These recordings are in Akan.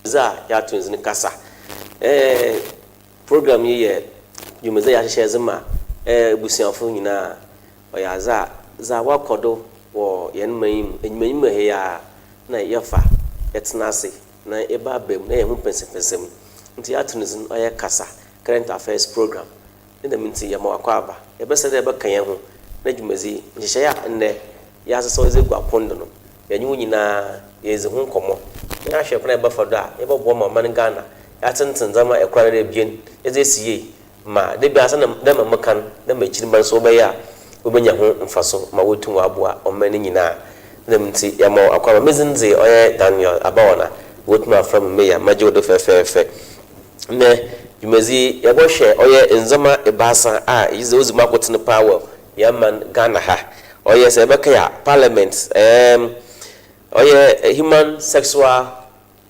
Dwumadzi a yɛato dzin Kasa. Program yi yɛ dwumadzi a yɛahyehyɛ dze ma ebusuafo nyina. Ɔyɛ adze a dza wɔakɔ do wɔ hɛn man yi mu enyimanyim ha yi ara na yɛfa yɛtsena ase na yɛba aba mu na yɛho mpɛnsɛmpɛnsɛm. Ntsi yɛato no dzin ɔyɛ Kasa, Current Affairs Program. Ne dɛm ntsi yɛma wo akwaaba. Yɛbɛsrɛ dɛ ebɛka hɛn ho na dwumadzi yi, nhyehyɛɛ a ndɛ yɛasesɛw dze egu apon do no, yɛnye wo nyina yeedzi ho nkɔmbɔ na yɛahwɛ kwan a yɛbɛfa do a yɛbɔboa ma ɔman Ghana yɛatsentsen ndzɛmba kor anaa ebien yɛdze esi yie ma da biara sɛ dɛ ma meka no dɛ ma ekyirmba no so wɔbɛyɛ a wobenya ho mfaso ma woetum wɔaboa ɔman no nyina. Ne dɛm ntsi yɛma wo akwaaba. Me dzin dze ɔyɛ Daniel Abawana, wobotum afrɛ me Mayor, mɛgye wo do fɛfɛɛfɛ. Ndɛ dwumadzi yi yɛbɔhwɛ ɔyɛ ndzɛmba ebiasa a iyi dze odzi mu akotsen paa wɔ hɛn man Ghana ha. Ɔyɛ sɛ yɛbɛkae a parliament ɛɛm ɔyɛ human sexual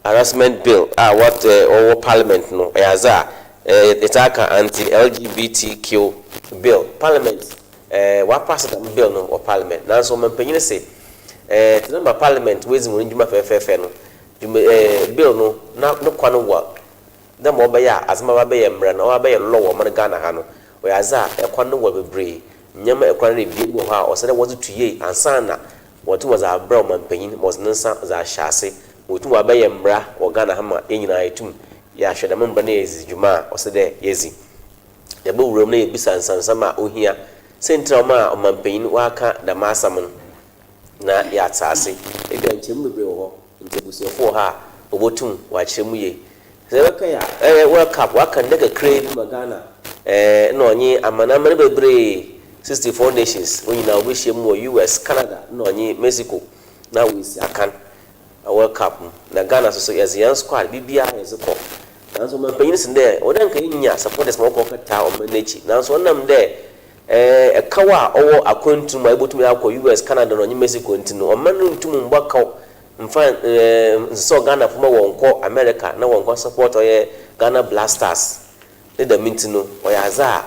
harassment bill a wɔt ɔwɔ parliament no ɔyɛ adze a yɛtaa ka anti-LGBTQ bill. Parliament ɛɛ wɔapaase dɛm bill no wɔ parliament naaso ɔmampanyin se ɛɛ tse dɛ ma parliament woedzi hɔn dwuma fɛfɛɛfɛ no dwuma ɛɛ bill no na no kwan wɔ dɛ ma ɔbɛyɛ a adze ma ɔabɛyɛ mbra na ɔabɛyɛ law wɔ ɔman Ghana ha no, ɔyɛ adze a kwan no wɔ beberee, ndzɛmba kwan no ebien wɔ hɔ a ɔsɛ dɛ wɔdze to yie ansaana wɔtum wɔdze abrɛ ɔmampanyin ma ɔdze ne nsa dze ahyɛ ase ma otum ɔabɛyɛ mbra wɔ Ghana ha ma hɛn nyina yetum yɛahwɛ dɛm mbra no yedzi dwuma a ɔsɛ dɛ yedzi. Yɛbɔwura mu na yebisa nsansɛm a ohia, siantsir a ɔmaa ɔmampanyin ɔaka dɛm asɛm no na yɛatse ase. Ebia nkyerɛmu beberee wɔ hɔ, ntsi ebusuafo wɔ hɔ a wobotum wɔakyerɛ mu yie. Sɛ yɛbɛkae a, ɛyɛ World Cup, wɔaka nda kakraa bi ma Ghana na ɔnye amanaman beberee, 64 nations, hɔn nyina wobehyia mu wɔ US, Canada na ɔnye Mexico na woesi akan World Cup mu. Na Ghana so so yɛdze hɛn squad, biribiara yɛdze kɔ. Naaso ɔmampanyin se dɛ ɔwɔ dɛ nka yenya supporters ma wɔkɔ kɛtaa ɔman n'ekyir, naaso ɔnam dɛ ɛkaw a ɔwɔ akwantu mu a ibotum akɔ US, Canada na ɔnye Mexico ntsi no, ɔman no nntum mmbɔ kaw mmfa nnsesɛw Ghanafo ma wɔnnkɔ America na wɔnnkɔ support ɔyɛ Ghana Black Stars. Ne dɛm ntsi no, ɔyɛ adze a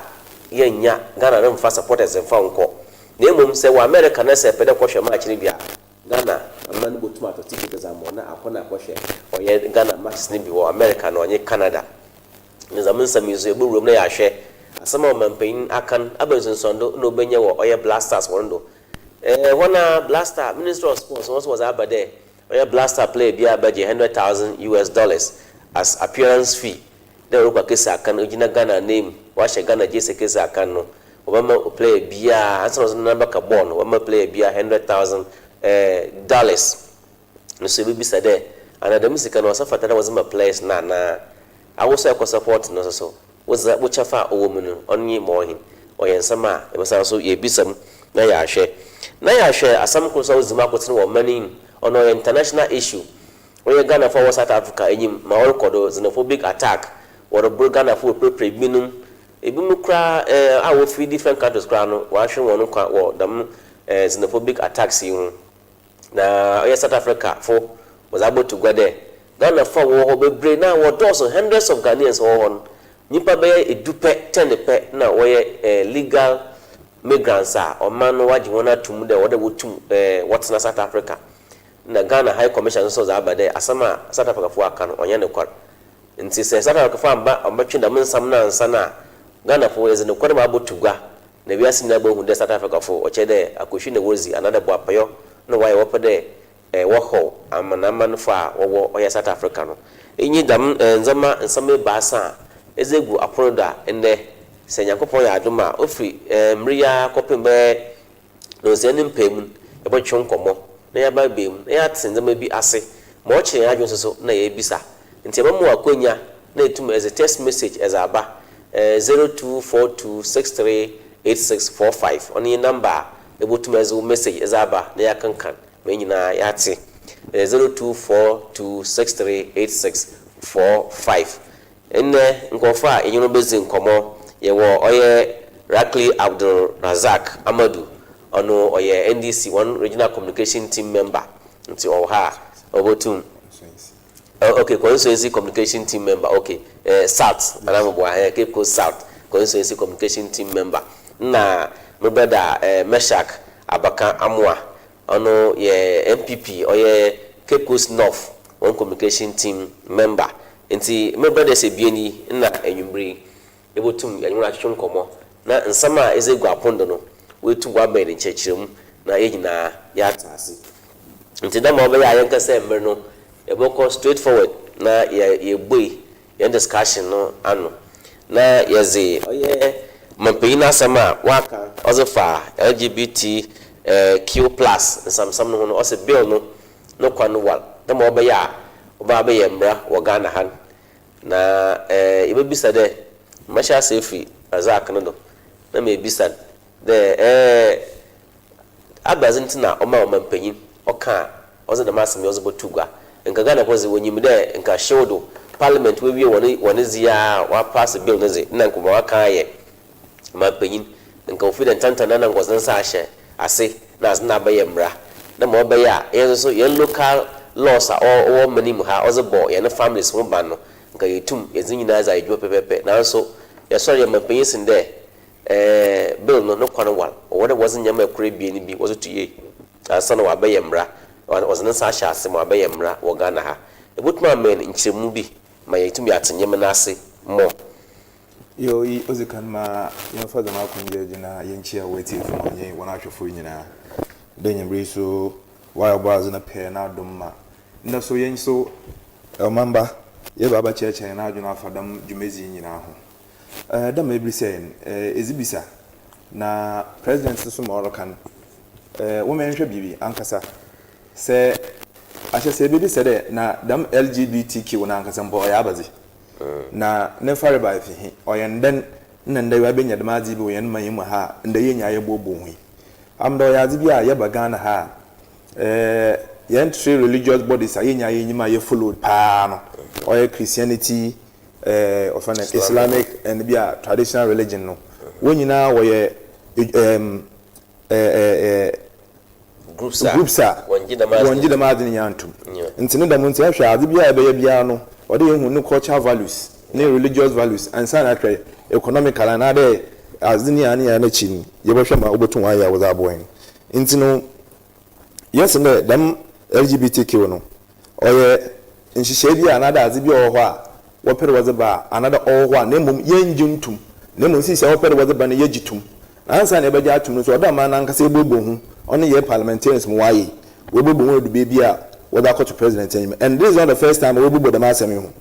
yɛnnya, Ghana remmfa supporters mmfa nnkɔ. Na mbom sɛ ewɔ America na sɛ epɛ dɛ ekɔhwɛ match no bi a, Ghana aman no botum atɔ ticket dze ama wo na akɔ na akɔhwɛ ɔyɛ Ghana matches no bi wɔ America na ɔnye Canada. Na dɛm nsɛm yi so yɛbɔwura mu na yɛahwɛ asɛm a ɔmampanyin aka no aba nsunsuando na obenya wɔ ɔyɛ Black Stars hɔn do. Hɔn a Black Star, Ministry of Sports hɔn so wɔdze aba dɛ ɔyɛ Black Star player biara bɛgye $100,000 as appearance fee dɛ ɔrokɔ akesi akan ogyina Ghana ananmu, ɔahyɛ Ghana jersey ekesi akan no, wɔbɛma player biara ansaana ɔdze ne nan bɛka bɔɔl no, wɔbɛma player biara $100,000. No so yebebisa dɛ, ana dɛm sika no ɔsɛ fata dɛ wɔdze ma players no anaa? Awo so a ekɔ support no so so, wo dza wo kyɛfa a ɔwɔ mu no, ɔno nye ma ɔhen? Ɔyɛ nsɛm a yɛbɛsan so yeebisa mu na yɛahwɛ. Na yɛahwɛ asɛm kor so a odzi mu akotsen wɔ ɔman yi mu, ɔno ɔyɛ international issue. Ɔyɛ Ghanafo a wɔwɔ South Africa enyim ma ɔrokɔ do xenophobic attack, wɔrobor Ghanafo worepirapira binom, binom koraa a wofi different countries koraa no wɔahwer hɔn nkwa wɔ dɛm xenophobic attacks yi ho. Na ɔyɛ South Africa fo wɔdze abɔto gua dɛ Ghanafo a wɔwɔ hɔ beberee no a wɔdɔɔ so, hundreds of Ghanaians wɔwɔ hɔ no, nyimpa bɛyɛ du pɛ, ten pɛ na wɔyɛ legal migrants a ɔman no wɔagye hɔn ato mu dɛ ɔwɔ dɛ wotum wɔtsena South Africa. Na Ghana High Commission so dze aba dɛ asɛm a South Africafo aka no ɔnnyɛ nokwar. Ntsi sɛ South Africafo ammba ammɔtwe dɛm nsɛm no ansa no a, Ghanafo yɛdze nokwar ma aboto gua na wiase nyina bohu dɛ South Africafo ɔkyerɛ dɛ akɔhwi na woridzi anaadɛ boapayɔ na wɔayɛ wɔpɛ dɛ wɔhaw amanamanfo a wɔwɔ ɔyɛ South Africa no. Iyi nye dɛm ndzɛmba nsɛm ebiasa a edze egu apon do a ndɛ sɛ Nyankopɔn yɛ adom a ofi mber yi ara kɔpem bɛyɛ ndɔnsia ne mpaamu no yɛbɔtwetwe nkɔmbɔ na yɛaba abaa mu na yɛatse ndzɛmba bi ase ma ɔkyerɛ hɛn adwen so so na yeebisa. Ntsi yɛbɛma wo akwanya na etum edze text message edze aba 0242638645 ɔno nye number a ebotum edze wo message edze aba na yɛakenkan ma hɛn nyina yɛatse, 0242638645. Ndɛ nkorɔfo a yɛnye hɔn bedzi nkɔmbɔ, yɛwɔ ɔyɛ Rakli Abdul Razak Amadu, ɔno ɔyɛ NDC hɔn Regional Communication Team member, ntsi ɔwɔ ha a obotum, okay, Constituency Communication Team member, okay, South, anaa moboa, Cape Coast South Constituency Communication Team member, nna me brɔda Meshack Abaka Amoah, ɔno yɛ NPP, ɔyɛ Cape Coast North hɔn communication team member. Ntsi me brothers ebien yi nna ewimbir yi yebotum yɛnye hɔn atwetwe nkɔmbɔ na nsɛm a edze egu apon do no woetum wɔabɛn ne nkyerɛkyerɛmu na hɛn nyina yɛatse ase. Ntsi dɛ ma ɔbɛyɛ a yɛnnkɛsɛɛ mber no, yɛbɔkɔ straight forward na yeebue hɛn discussion no ano na yɛdze ɔyɛ ɔmampanyin n'asɛm a ɔaka ɔdze fa LGBTQ plus nsɛmsɛm no ho no, ɔse bill no no kwan war dɛ ma ɔbɛyɛ a ɔbɛba abɛyɛ mbra wɔ Ghana ha no. Na yebebisa dɛ, mɛhyɛ ase efi Razak no do na meebisa no dɛ, Ebɛnadze ntsi na ɔmaa ɔmampanyin ɔkaa ɔdze dɛm asɛm yi ɔdze bɔto gua? Nka Ghanafo dze wonyim dɛ nka hyew do parliament woewie hɔn hɔn dze yi ara a wɔapaase bill no dze nna nka ma wɔaka ayɛ ɔmampanyin nka ofi dɛ ntsɛntsɛn na nna nka ɔdze ne nsa ahyɛ ase na adze no abɛyɛ mbra na ma ɔbɛyɛ a hɛn so hɛn local laws a ɔwɔ ɔman yi mu ha ɔdze bɔ hɛn families ho ban no nka yetum yɛdze ne nyina dze ayɛ edwuma pɛpɛɛpɛ naaso yɛsoɛr yɛ ɔmampanyin sen dɛ Ɛɛ, bill no no kwan war. Ɔwɔ dɛ wɔdze ndzɛmba kor ebien bi wɔdze to yie ansaana ɔabɛyɛ mbra. Wɔdze ne nsa ahyɛ ase ma ɔabɛyɛ mbra wɔ Ghana ha. Ebotum ama hɛn nkyerɛmu bi ma yeetum yɛatse ndzɛmba no ase more? Yo, iyi odzi kan ma yɛmfa dɛm akwangyia yi na yenkyia w'etsiefo na ɔnye hɔn ahwɛfo nyina. Dɛ ewimbir yi so wɔayɛ Ɔbɔadze no pɛ n'adom ma ndɛ so yɛn so ɔmamba yɛba abɛkyerɛkyerɛ hɛn adwen afa dɛm dwumadzi yi nyina ho. Eh, dɛ ma ebisa yi no, eh, edze bisa. Na President so ma ɔreka no, eh, wo menhwɛ biribi ankasa. Sɛ ahyɛse ebebisa dɛ, na dɛm LGBTQ no ankasa mpo ɔyɛ abadze? Na ne farebae fi he? Ɔyɛ ndɛn na ndɛ yɛabenya dɛm adze yi bi wɔ hɛn man yi mu ha a ndɛ yenya yɛbooboo ho yi? Amda ɔyɛ adze bi a yɛba Ghana ha a, eh, hɛn three religious bodies a yenya yenyim a yɛ follow paa no, ɔyɛ Christianity, eh, wɔfrɛ no Islamic and bi a traditional religion no, wɔn nyinaa wɔyɛ um, eh, eh, eh, groups a groups a wɔngye dɛm adze wɔngye dɛm adze no nyinaa ntom. Nti ne dɛm nti ɛhwɛ adze biara a ɛbɛyɛ biara no, ɔde yɛhu ne cultural values ne religious values ansa na ahwɛ economical anaadɛ adze ne nyinaa ne nyinaa n'akyi no, yɛbɛhwɛ ma wobotum ayɛ a wɔdze aboa hɛn. Nti no, yɛse dɛ dɛm LGBTQ no, Ɔyɛ nhyehyɛɛ bi anaadɛ adze bi a ɔwɔ hɔ a wɔpɛ dɛ wɔdze ba a, anaadɛ ɔwɔ hɔ a na mbom yɛnngye nnto mu, na mbom sesei a wɔpɛ dɛ wɔdze ba no yɛgye to mu. Na ansaana yɛbɛgye ato mu no so, ɔwɔ dɛ ɔman no ankasa ebuebue ho, ɔno yɛn parliamentarians ma wɔayɛ yi, woebuebue ho edu beebi a wɔdze akɔto president enyim. And this is not the first time a woebuebue dɛm asɛm yi ho.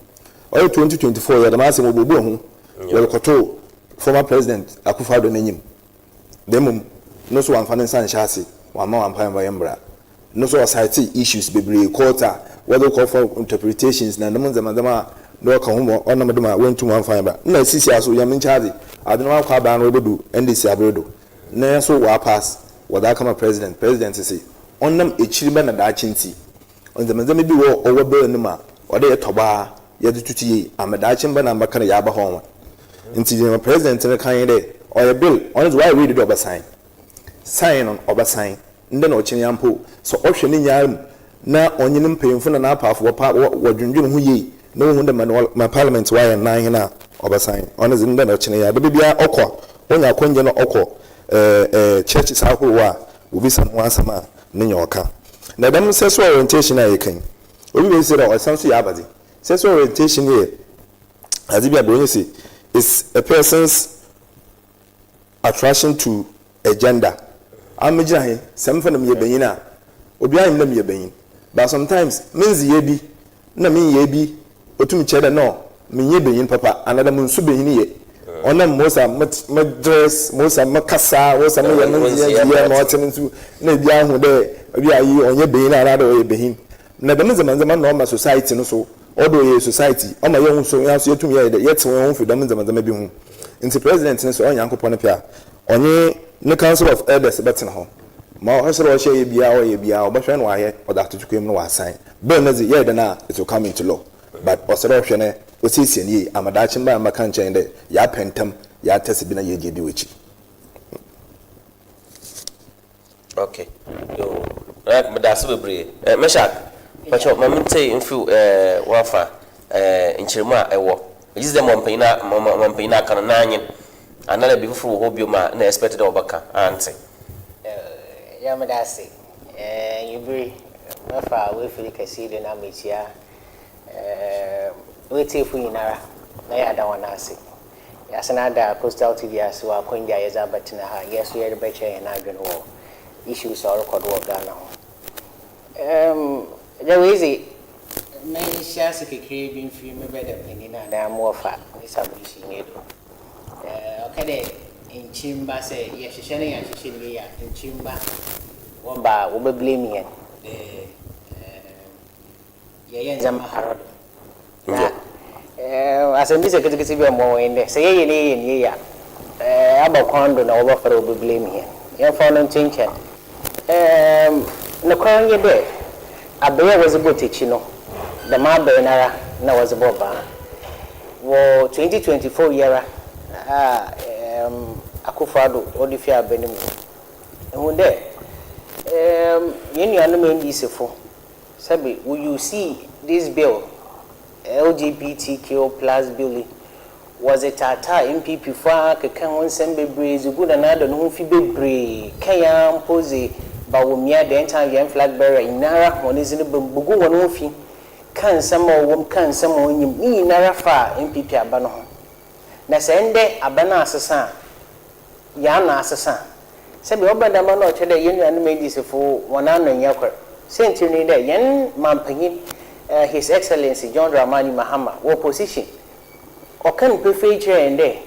Ɔyɛ 2024 yi a dɛm asɛm yi wobuebue ho wɔdze kɔtoo former president Akufo-Addo n'enyim. Na mbom no so ɔammfa ne nsa annhyɛ ase, ɔamma ɔammpa ammfa yɛ mbra. No so ɔcitee issues beberee, court a wɔdze kɔ for interpretations na dɛm ndzɛmba ndzɛmba a na ɔka ho ma ɔnam do ma woenntum ammfa ammba. Nna sisia so Nyame nkyɛ adze, adze no ɔakɔ abaa no oebodu NDC aber do, na so ɔapass, wɔdze akɛma president, president se ɔnam ekyirba na daakye ntsi, Ndzɛmba ndzɛmba bi wɔ hɔ a ɔwɔ ber no mu a ɔwɔ dɛ yɛtɔ bɔ ara yɛdze toto yie ama daakye mba na mbaka no yɛaba hɔ hɔn. Ntsi dza president no kã nye dɛ ɔyɛ bill, ɔno dze ɔayɛ ready dɛ ɔbɛsign. Sign no ɔbɛsign ndɛ na ɔkyena yi ara mpo. Sɛ ɔhwɛ ne nyinara mu na ɔnye ne mpanyimfo na n'apaafo wɔpa wɔdwendwen ho yie na wohu dɛ ma ma parliament wɔayɛ no n'ahen a, ɔbɛsign. Ɔno dze ndɛ na ɔkyena yi ara. Dabi biara ɔkɔ a, onya akwanya na ɔkɔ ɛɛ churches ahorow a wobisa no ho asɛm a, ne nyɛ ɔka. Na dɛm sexual orientation a yɛka yi, obi besi dɛ ɔsan so yɛ abadze. Sexual orientation yɛ adze bi a Borɔnyi se is a person's attraction to a gender. Ama megyina he, sɛ mefa no meyɛ banyin a, obiara nyim dɛ meyɛ banyin. But sometimes me ndzeyɛɛ bi na me nyɛe bi otum kyerɛ dɛ no mennyɛ banyin papa anaadɛ munnso banyin yɛ. Ɔnam mose a me dress, mose a me kasa, mose a meyɛ me ndzeyɛɛ ndzeyɛɛ ma ɔtse no so na obiara hu dɛ bi a iyi ɔnnyɛ banyin anaadɛ ɔyɛ banyin. Na dɛm ndzɛmba ndzɛmba no na ɔma society no so, although yɛyɛ society, ɔma yɛhu so hɛn so yetum yɛyɛ dɛ yɛtsew hɛnho fi dɛm ndzɛmba ndzɛmba bi ho. Ntsi president no sɛ ɔyɛ Nyankopɔn ne pɛ a, ɔnye ne council of elders bɛtsena hɔ ma ɔsɛ dɛ ɔhyɛ yɛ biara ɔyɛ biara ɔbɔhwɛ na ɔayɛ ɔdze atoto kwan mu na ɔasign. Bill no dze yɛyɛ dɛn a it will come into law but ɔsɛ dɛ ɔhwɛ na osiesie no yie ama daakye mba ammɛka nnkyerɛ hɛn dɛ yɛapɛ ntsɛm yɛatɛse bi na yeegye edi wɔ ekyir. Okay yoo Nana medase bebree eh Meshack pakyɛw ma mentee mfiri eh wafa eh nkyerɛmu a ɛwɔ megye dzi dɛ ma ɔmpanyin a ma ma ɔmpanyin aka no n'anyen anaa dɛ biribi fofor wɔ hɔ biom a nna expect dɛ wɔbɛka antse. Eh ya medase eh Anwummere mɛfa w'afiri kɛse yi do na mekyia. W'etsiefo nyinara na yɛada hɔn ase. Yɛasan ada Coastal TV ase wɔ akwangya a yɛdze abɛtsena ha a yɛ so yɛrebɛkyerɛ hɛn adwen wɔ issues a ɔrokɔ do wɔ Ghana ho. Erm, dza wei dze, menhyɛ ase kakraa bi mfir me brɛda panyin anaa mo wɔfa ne submission yi do. Ɔka dɛ nkyirmba sɛ yɛhyehyɛ na yɛannhyehyɛ no yie a, nkyirmba wɔba a wɔbɛ blame hɛn dɛ yɛyɛ ndzɛmba har do. Na asɛmbisa ketseketse bi a mowɔ nye dɛ, sɛ yɛyɛ na yɛyɛ no yie a, aba kwan do na wɔbɛfa do wɔbɛ blame hɛn? Yɛmfa ɔno nto nkyɛn. Nokwar nye dɛ, aber a wɔdze bɔɔ Takyi no, dɛm aber no ara na wɔdze bɔɔ Baa. Wɔ 2024 yi ara a Akufo-Addo ɔdze fii aban mu no, ehun dɛ hɛn nuanom NDCfo, sɛbe wo usee this bill, LGBTQ plus bill yi, wɔdze taataa NPP fo ara keka ho nsɛm beberee dze gu Nana Addo no ho fi beberee, kɛn ara mpo dze Bawumia, then time hɛn flag bearer nyinara hɔn dzin ba mu, bogu hɔn ho fi, kã nsɛm a ɔwɔ mu, kã nsɛm a onnyi mu, ne nyinara faa NPP aba no ho. Na sɛ ndɛ aba no asesa a, hɛn ano asesa. Sɛbi ɔba dɛm a nna ɔkyerɛ dɛ hɛn nuanom NDCfo hɔn ano nnyɛ kor. Siantsir nye dɛ hɛn mampanyin His Excellency John Dramani Mahama wɔ position, ɔkã no pefee kyerɛ hɛn dɛ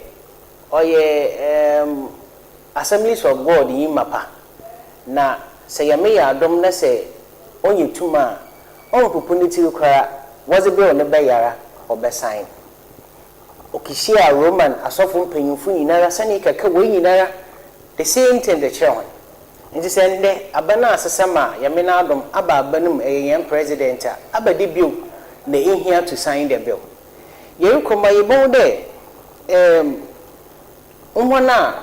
ɔyɛ Assemblies of God nyi mapa, na sɛ Nyame yɛ adom na sɛ onya tum a, ɔmmpopo ne tsir koraa, wɔdze bill no bɛyara, ɔbɛsign. Okehyiaa Roman asɔfo mpanyimfo nyinara sanee kɛkɛ hɔn nyinara the same thing dze kyerɛɛ hɔn. Ntsi sɛ ndɛ aban a asesa ma Nyame n'adom aba aban mu ɛyɛ hɛn president a, aba de bio na ehia to sign the bill? Yɛrokɔ mu a yebohu dɛ erm hɔn a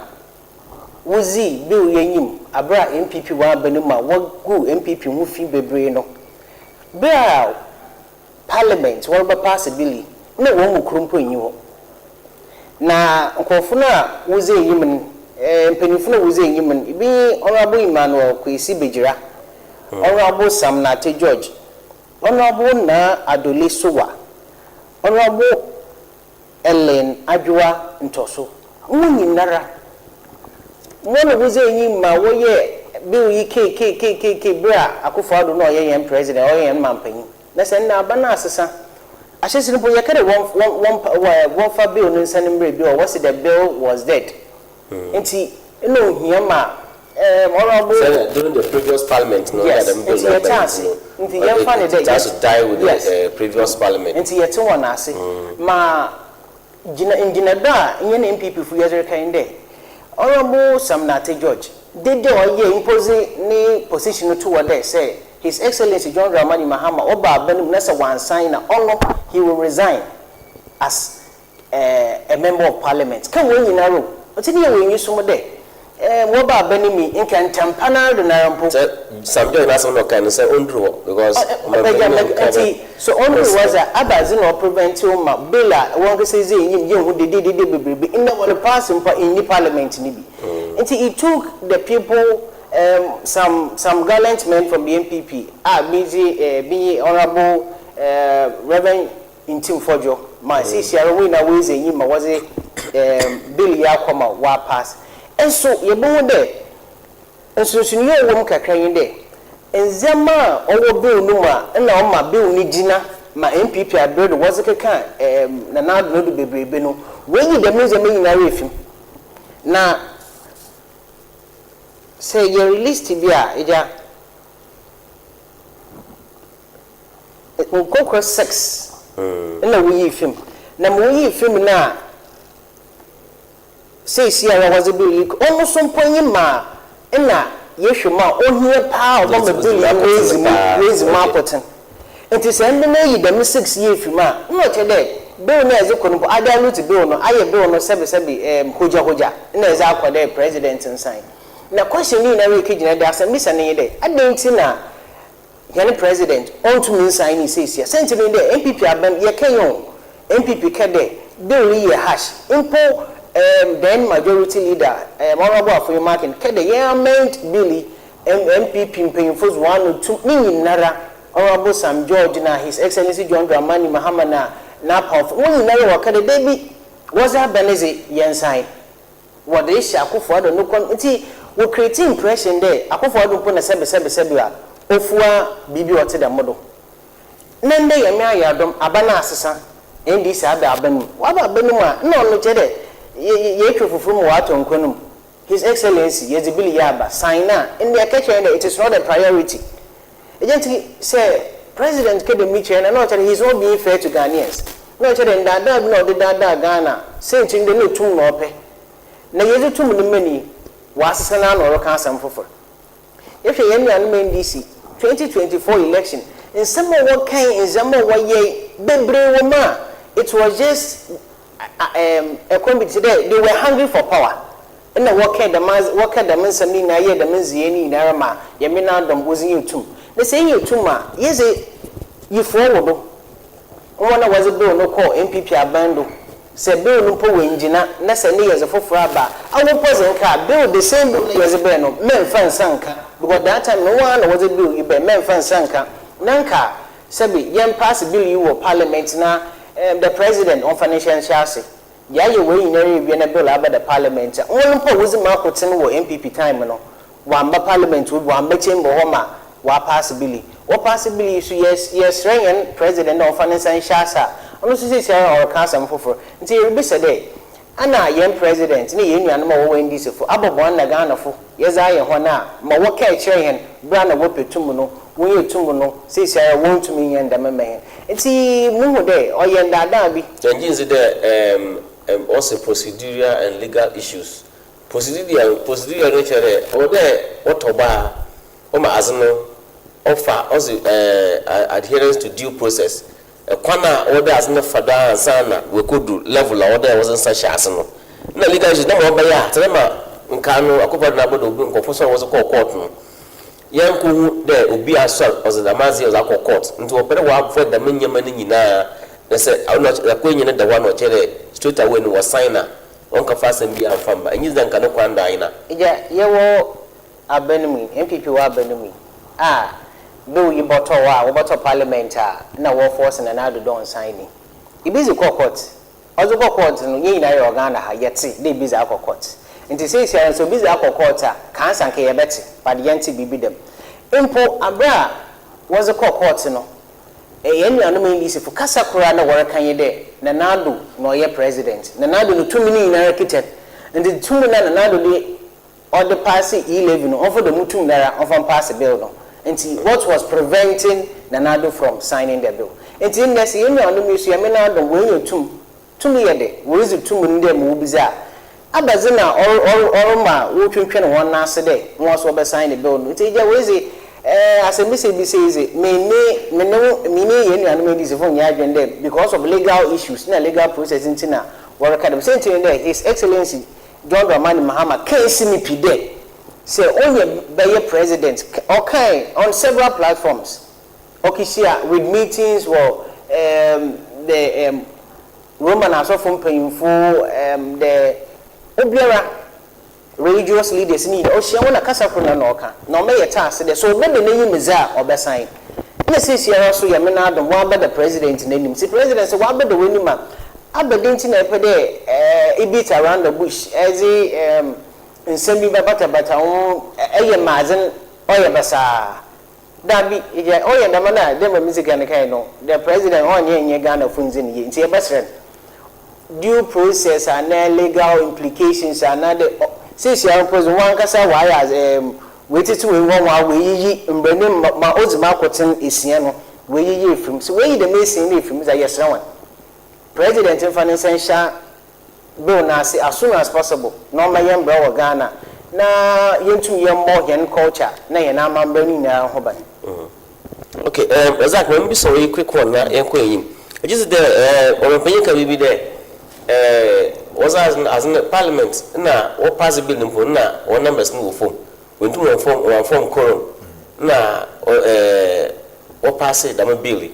wodzii bill yi enyim aber a NPP wɔ aban mu a woguu NPP ho fi beberee no, ber a Parliament wɔrebɛpaase bill yi, nna hɔn mu kor mpo nnyi hɔ. Na nkorɔfo no a wodzi enyim no, mpanyimfo no a wodzi enyim no, bi nye Honourable Emmanuel Kwesi Begyira, Honourable Sam Nartey George, Honourable Naa Adoley Sowah, Honourable Ellen Adwoa Ntɔso, hɔn nyinara, hɔn na wodzi enyim ma wɔyɛɛ bill yi keikeikeikeikei ber a Akuffo Addo nna ɔyɛ hɛn president, ɔyɛ hɛn mampanyin. Na sɛ ndɛ aban no asesa, ahyɛse no mpo yɛkɛ dɛ wɔmfa bill no nsan mbrɛ bio a, wɔse the bill was dead. Ntsi nna ohia ma Honourable. Sɛ during the previous parliament no, Yes, nna dɛm bill ntsi no yɛtse aba ase. ntsi no, Ntsi yɛmfa no it dɛ has to die with yes, the previous parliament. Ntsi yɛtse hɔn ase ma gyina ngyinado a hɛn NPP fo yɛdze reka nye dɛ, Honourable Sam Nartey George, dede a ɔyɛe mpo dze ne position no too hɔ dɛ sɛ His Excellency John Dramani Mahama ɔba aban mu na sɛ ɔannsign a ɔno he will resign as a member of parliament ka hɔn nyinara o, ɔtse dɛ yɛwɔ enyisom dɛ wɔba aban mu yi nka ntsɛmpa noara do noara mpo. Sɛ Sam George n'asɛm na ɔkae no sɛ ɔndur hɔ because ɔmampanyin no nka dɛ Ntsi sɛ ɔnndur hɔ dze a abadze na ɔprevent wo ma bill a wankasa dzi enyim yennhu dededede beberebe ndɛ wɔrepaase mpo a nnyi parliament no bi ntsi it took the people um some some gallant men from the NPP a bi dze eh bi nye Honourable eh Rev. Ntim Fordjour ma seisiara hɔn nyina woedzi enyim ma wɔdze um bill yi akɔ ma wɔapass. Eso yebohu dɛ nsonsonee a ɔwɔ mu kakra nye dɛ ndzɛmba a ɔwɔ bill no mu a nna ɔma bill no gyina ma NPP aber do wɔdze keka um Nana Addo no do beberebe no, woeyi dɛm ndzɛmba nyinara efi mu. Na sɛ yɛre list bi a, egya, Nkorkor sex na woyii fi mu. Na ma woyii fi mu no a, seisiara wɔdze bill yi kɔ, ɔno so mpo nye ma nna yɛhwɛ mu a ohia paa a ɔbɛma bill yi oedzi mu, oedzi mu akotsen. Ntsi sɛ ndɛ na eyi dɛm sex yi efi mu a, nna ɔkyerɛ dɛ bill no a edze kɔ no mpo, adilute bill no, ayɛ bill no sɛbesɛbe ɛɛm hogyahogya na edze akɔ dɛ president nsan. Na question ne nyinara ekegyina dɛ, asɛmbisa no nye dɛ, adɛn ntsi na hɛn president onntum nnsign ne siesia? Siantsir nye dɛ NPP aban, yɛkã yi o, NPP kã dɛ bill yi yɛ harsh, mpo erm then majority leader erm Honourable Afoyi Markin kã dɛ yɛn amend bill yi, NPP mpanyimfo dze hɔn ano tum, ne nyinara. Honourable Sam George na His Excellency John Dramani Mahama na n'apamfo, hɔn nyinara wɔka dɛ dabi, wɔdze aba no dze, yɛnnsan. Wɔdze rehyɛ Akufo Addo no kɔn ntsi wɔ create impression dɛ Akufo Addo mpo na sɛbe sɛbe sɛbe a ofua biribi a ɔtse dɛm do. Na ndɛ Nyame ayɛ adom, aba no asesa, NDC aba aban mu. Wɔaba aban no mu a, nna ɔno kyerɛ dɛ yɛtwa fufu ma ɔatɔ nkwan mu. His Excellency, yɛdze bill yi aba, sign a, ndɛ yɛkɛkyerɛ hɛn dɛ it is not a priority. Egya ntsi sɛ President ka dɛm kyerɛ no a, nna ɔkyerɛ dɛ he is not being fair to Ghanaians. Nna ɔkyerɛ dɛ ndaadaa bi na ɔdze daadaa Ghana, siantsir nye dɛ nna tum na ɔpɛ. Na yɛdze tum no ma no yi, ɔasesa n'ano ɔreka asɛm fofor. Yɛhwɛ hɛn nuanom NDC, 2024 election, nsɛm a wɔkae, ndzɛmba a wɔyɛe, beberee wɔ mu a, it was just ɛkwan bi tse dɛ they were hungry for power nna wɔkɛɛ dɛm adze wɔkɛɛ dɛm nsɛm no nyinara yɛɛ dɛm ndzeyɛɛ no nyinara ma Nyame n'adom wɔdze nyaa tum. Na sɛ yenya tum a yɛdze yifoɔ wo do. Hɔn a wɔdze bill no kɔɔ NPP aban do, sɛ bill no mpo oenngyina na sɛ ne yɛdze fofor aba a, awo mpo dze nka a bill the same bill na yɛdze bae no mɛmmfa nsa nnka because that time no hɔn ara na wɔdze bill yi bae mɛmmfa nsa nnka na nka Sɛbi, yɛn pass bill yi wɔ parliament na eh, the president ɔnfa ne nhyɛ nhyɛ ase. Yɛayɛ wei nyinara ewie na bill aba the parliament a, hɔn mpo a wodzi mu akotsen wɔ NPP time no, wɔammba parliament hɔ bi, wɔammba chamber hɔ ma wɔapass bill yi. Wɔpass bill yi so, yɛs yɛserɛ hɛn president dɛ ɔmfa ne nsa nhyɛ ase a, ɔno so seseiara ɔreka asɛm fofor. Ntsi yeribisa dɛ, Ana hɛn president ne hɛn nuanom a wɔwɔ NDC fo abɔ bɔn na Ghanafo yɛdze ayɛ hɔn a ma wɔkaa kyerɛ hɛn ber a na wɔpɛ tum no, wonnya tum no, seseiara wonntum nnyɛ dɛm mma hɛn. Ntsi muhu dɛ ɔyɛ ndaadaa bi. Yɛnngye nndzi dɛ ɔse procedural and legal issues. Procedural procedural no kyerɛ dɛ ɔwɔ dɛ wɔtɔ bɔ a wɔma adze no ɔfa ɔse adherence to due process. Kwan a ɔwɔ dɛ adze no fa do ansaana oekodu level a ɔwɔ dɛ wɔdze nsa hyɛ ase no. Nna legal issues dɛ ma ɔbɛyɛ a, tse dɛ ma nkaa no Akufo-Addo n'abɔdɔ obi nkorɔfo soɛr wɔdze kɔɔ court no, yɛnnkohu dɛ obi asoɛr ɔdze dɛm adze yi ɔdze akɔ court. Ntsi wɔpɛ dɛ wɔ-avoid dɛm ndzɛmba no nyina na sɛ ɔno akwanya no da hɔ a na ɔkyerɛ dɛ straight away no wɔ-sign a wɔnnkɛfa asɛm biara mmfa mmba. Nnyɛ dzi dɛ nka no kwan do anyena. Egya, yɛwɔ aban mu yi, NPP wɔ aban mu yi a bill yi bɔtɔ hɔ a wɔbɔtɔ parliament a nna wɔ force Nana Addo dɛ ɔnsign ni. Ibi dze kɔ court, ɔdze kɔ court no yɛn nyinaa yɛwɔ Ghana ha yɛtse dɛ ibi dze akɔ court. Ntsi seisiara no sɛ obi dze akɔ court a kaansa nka yɛbɛtse but yɛnntse biribi dɛm. Mpo aber a wɔdze kɔɔ court no hɛn nuanom NDC fo kasa kor a nna wɔreka nye dɛ Nana Addo na ɔyɛ president, Nana Addo no tum no nyinara kitsa no. Ntsi tum no a Nana Addo de ɔde paase E-levy no ɔmfa dɛm tum noara ɔmfa mpaase bill no ntsi what was preventing Nana Addo from signing the bill? Ntsi ndɛ sɛ hɛn nuanom yi so Nyame n'adom woenya tum, tum yɛ dɛ woridzi tum no dɛ ma wobidzi a, abɛdze na ɔrema wotwentwɛn hɔn nan ase dɛ hɔn so wɔbɛ sign bill no? Ntsi egya wei dze eh asɛmbisa ebisa yi dze menne mene wo menye hɛn nuanom NDC fo nnyɛ adwen dɛ because of legal issues na legal process ntsi na wɔreka dɛm. Siantsir nye dɛ His Excellency John Dramani Mahama kãe si no pi dɛ sɛ onya bɛyɛ president, ɔkãe on several platforms, ɔkehyia with meetings wɔ the Roman asɔfo mpanyimfo, the obiara, religious leaders ne nyina, ohyia hɔn a kasa kor na nna ɔkã, na ɔma yɛtse ase dɛ sɛ ɔbɛda n'enyim dze a ɔbɛsan. Nna seseiara so Nyame n'adom ɔabɛda president n'enyim, ntsi president sɛ ɔabɛda w'enyim a, Aber dɛn ntsi na epɛ dɛ i-beat around the bush, edze nsɛm bi bɛbatabata wo ho, eyɛ ma adze no ɔyɛ basaa? Dabi, egya, ɔyɛ dɛm a nna dɛ mbrɛ medzi kan kae no, the president ɔnnyɛ nnyɛ Ghanafo nndzi no yie, ntsi yɛbɛserɛ no, due process anaa legal implications anaa dɛ seseiara mpo dze wankasa ɔayɛ adze oetsetse oenyiwa ho a oeyiyi mbrɛ ne ma odzi mu akotsen esia no, oeyiyi efir mu. Sɛ oeyi dɛm esia no efir mu dze a, yɛserɛ hɔn, President mfa ne nsa nhyɛ bill no ase as soon as possible na ɔmmɛyɛ mbra wɔ Ghana na yentum yɛmbɔ hɛn culture na hɛn amambra no nyinara ho ban. Okay, Razak, ma mibisa wo yi quick one na yɛnkɔ enyim. Megye dzi dɛ ɔmampanyin ka biribi dɛ wɔdze adze no adze no parliament nna wɔpaase bill no mpo nna hɔn numbers no wɔ famu. Woenntum wɔammfɔm wɔammfɔm quorum nna wɔpaase dɛm bill yi.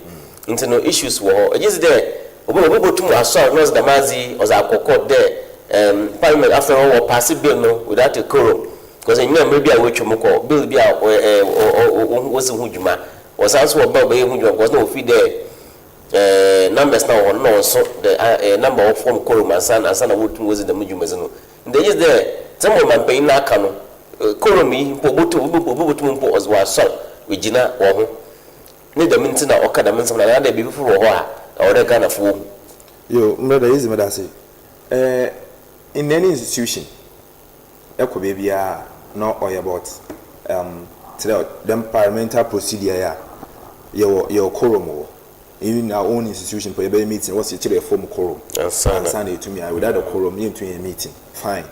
Ntsi no issues wɔ hɔ. Egye dzi dɛ obi obi botum asoɛr na ɔdze dɛm adze yi ɔdze akɔ court dɛ parliament afei wɔpaase bill no without a quorum because nnyɛ mber bi a woetwa mu kɔ bill bi a wodzi ho dwuma. Wɔsan so wɔba wɔbɛyɛ ho dwuma because na wɔfi dɛ numbers na wɔ hɔ no na wɔnso the number wɔ form quorum ansa ansa na wɔtum wɔdzi dɛm dwumadzi no. Nti egye dzi dɛ dza ma ɔmampanyin no aka no, quorum yi mpo obotum obi botum mpo ɔdze ɔasɔr oegyina wɔ ho. Ne dɛm ntsi na ɔka dɛm nsɛm no anaadɛ biribi fofor wɔ hɔ a ɔwɔ dɛ Ghanafo wohu. Yo, mbrɛ dɛ edzi meda ase. In any institution, ɛkɔ beebiara a na ɔyɛ about tse dɛ dɛm parliamentary procedure yi a yɛwɔ yɛwɔ quorum wɔ even our own institution mpo yɛbɛyɛ meeting wɔse yɛkyerɛ yɛ form quorum ansa na yɛtumi ayɛ. Without the quorum yɛnntumi nyɛ meeting, fine.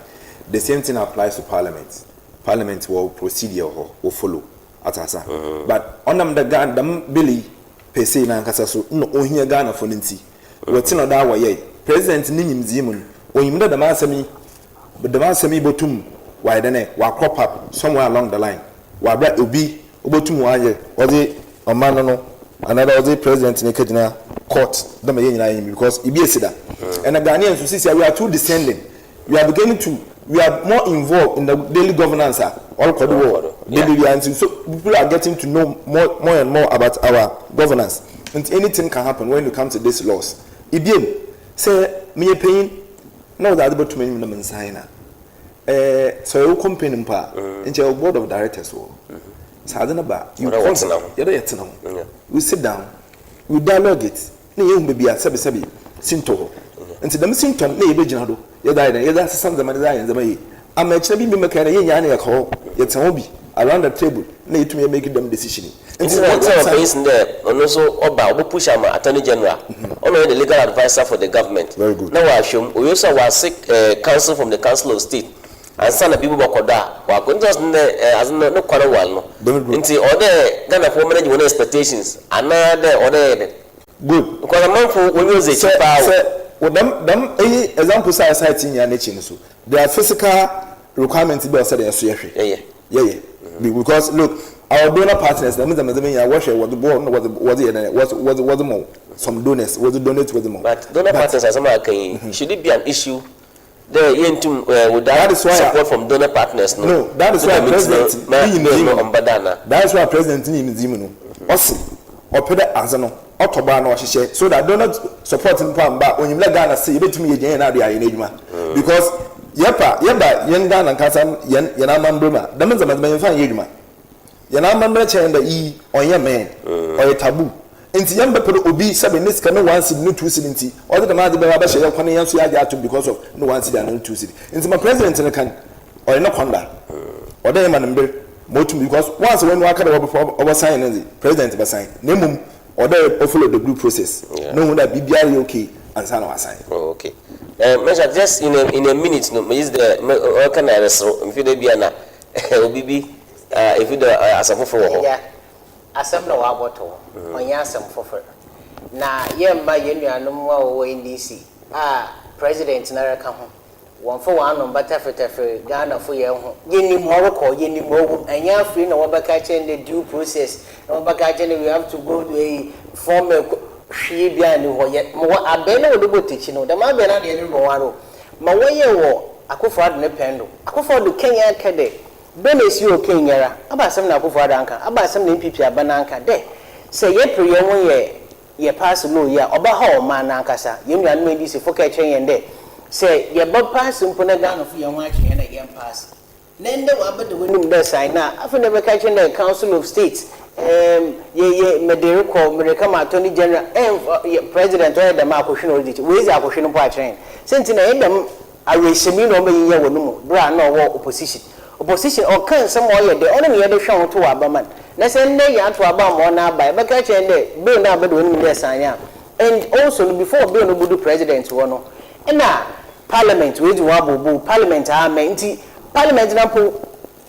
The same thing applies to parliament. Parliament wɔ procedure wɔ hɔ wɔ follow, atse ase a? But ɔnam dɛ Ghana dɛm bill yi per se nankasa so nna ohia Ghanafo no ntsi, wɔtse na ɔdaa wɔyɛe. President ne nyimdzee mu no, onyim dɛ dɛm asɛm yi dɛm asɛm yi botum ɔayɛ dɛn ɛ, ɔa crop up somewhere along the line wɔ aber a obi obotum ɔayɛ ɔdze ɔman no no anaadɛ ɔdze president no ekegyina court dɛ ma hɛn nyina yenyim because ibi esi da. And Ghanaians so sesei we are too descending, we are beginning to we are more involved in the daily governance a ɔrokɔ do wɔ daily biara ntsi so people are getting to know more more and more about our governance ntsi anything can happen when it comes to this laws. Ebiem, sɛ meyɛ panyin na wɔdze adze bɔto m'enyim na mennsan a, sɛ ɔyɛ wo company mpo a, nkyɛ yɛwɔ board of directors wɔ hɔ. Sɛ adze no ba a, you call them, yɛdɛ yɛtsena ho, we sit down, we dialogue it, na yehu beebi a sɛbesɛbe sintɔ wɔ. Ntsi dɛm sintɔ no na yebegyina do yɛdze ayɛ dɛn, yɛdze asesa ndzɛmba na yɛdze ayɛ ndzɛmba yie. Ama ekyir bi mbɛka dɛ yɛnyaa na yɛkɔ hɔ, yɛtsena hɔ bi around the table na yetum yɛ make dɛm decision yi. Ntsi na nti na ɔpanyin sen dɛ ɔno nso ɔba a ɔbɔ push ama attorney general, ɔna ɔyɛ the legal adviser for the government Very good. na ɔahwɛ mu, owie so a ɔaseek counsel from the council of state ansa na biribi bɔkɔ do a ɔakɔ. Ntsi ɔsen dɛ adze no no kwan war no Very good. ntsi ɔwɔ dɛ Ghanafoɔ manage hɔn expectations anaa dɛ ɔwɔ dɛ yɛyɛ dɛn? Good. Because amanfo wɔnye odzi Sɛ ekyir paa o. sɛ wɔ dɛm dɛm eyi examples a yɛcite yi nyinaa n'ekyir no so, there are physical requirements bi a ɔsɛ dɛ yɛso yɛhwɛ. Yɛyɛ. Yɛyɛ. Because look, our donor partners dɛm ndzɛmba ndzɛmba nyinaa wɔhwɛ wɔdze boɔ na wɔdze wɔdze yɛ dɛn wɔdze wɔdze wɔdze ma wo. Some donors wɔdze donate wɔdze ma wo. But donor But partners asɛm a aka yi, should it be an issue dɛ yenntum that without is why a support from donor partners no no that is ne why dɛm ntsi no president ma ne bill nyimdzee no mu no ɔmmba da anaa? that is why president ne nyimdzee mu no ɔse ɔpɛ dɛ adze no ɔtɔ bɔ a na ɔhyehyɛ so that donor support no mpo ammba a onyim dɛ Ghana se yebetumi yegyina hɛn ado yɛayɛ n'edwuma because yɛpa yɛba hɛn Ghana ankasa hɛn hɛn amambra mu a dɛm ndzɛmba ndzɛmba yɛmmfa nnyɛ edwuma. Hɛn amambra kyerɛ hɛn dɛ iyi ɔnnyɛ man, ɔyɛ taboo. Ntsi yɛmmbɛpɛ dɛ obi sɛbe ne sika no one cedi no two cedi ntsi ɔdze dɛm adze bɛba abɛhyɛ hɛn kwan na hɛn so yɛagye ato mu because of no one cedi anaa no two cedi. Ntsi ma president no ka no ɔyɛ no kwan da. Ɔwɔ dɛ yɛma no mber ma otum because once oenyiwa aka dɛ ɔbɔ sign no dze president bɛ sign na mbom ɔwɔ dɛ ɔ follow the due process na ohun dɛ biribiara yɛ okay ansa na ɔasign. Oh okay. Mesha just in a in a minute no megye dzi dɛ me ɔka na ereserew mfe dɛ bi a na obi bi efi dɛ asɛm fofor wɔ hɔ. Agya, asɛm na wɔabɔto hɔ, ɔnnyɛ asɛm fofor. Na yɛmma hɛn nuanom a wɔwɔ NDC a President noara ka ho, wɔmmfa hɔn ano mmbɛtafirtafir Ghanafo hɛn ho. Yenyim ma ɔrokɔ, yenyim ma ɔwɔ mu. Nnyɛ afei na wɔbɛka akyerɛ hɛn dɛ due process, na wɔbɛka akyerɛ hɛn dɛ we have to go to eyi, form a hwee biara nnyi hɔ. Yɛ mowɔ abɛn na wɔdze bɔ takyi no, dɛm abɛn no ara na yɛdze robɔ hɔn ara o. Ma wɔyɛɛ wɔ Akufo-Addo ne pɛn do. Akufo-Addo kenyan kɛ dɛ, Bɛ na esi okennyara, aba asɛm na Akufo-Addo anka, aba asɛm na NPP aban anka dɛ sɛ yɛper hɛnho yɛ yɛ paase law yi a, ɔbɛhaw ɔman no ankasa. Hɛn nuanom NDC fo kɛɛ kyerɛ hɛn dɛ sɛ yɛbɛ paase mpo na Ghanafo hɛnho akyer hɛn a yɛmpaase. Na ndɛ wɔabɛda w'enyim dɛ sign a, afei na ebɛka kyerɛ dɛ Council of State, erm, yɛ yɛ mede rokɔ, merekɛma Attorney General, ɛmmfa, yɛ President ɔyɛ dɛm a akɔhwe na oridzi ekyir. Oedzi akɔhwe no mpo akyerɛ hɛn. Siantsir na yɛ dɛm Awerɛhyɛmu yi na ɔma yenya wɔ no mu ber a nna ɔwɔ opposition. Opposition, ɔkã nsɛm a ɔyɛ dɛ, ɔno na yɛdze hwɛ ho tow aba ma no. Na sɛ ndɛ yɛanntow aba amma ɔno aba a, yɛbɛka akyerɛ no dɛ bill no a abɛda w'enyim dɛ sign a. And also no, before bill no bodu president hɔ no, nna parliament woedzi ho abooboo, parliament aamɛ, ntsi parliament no mpo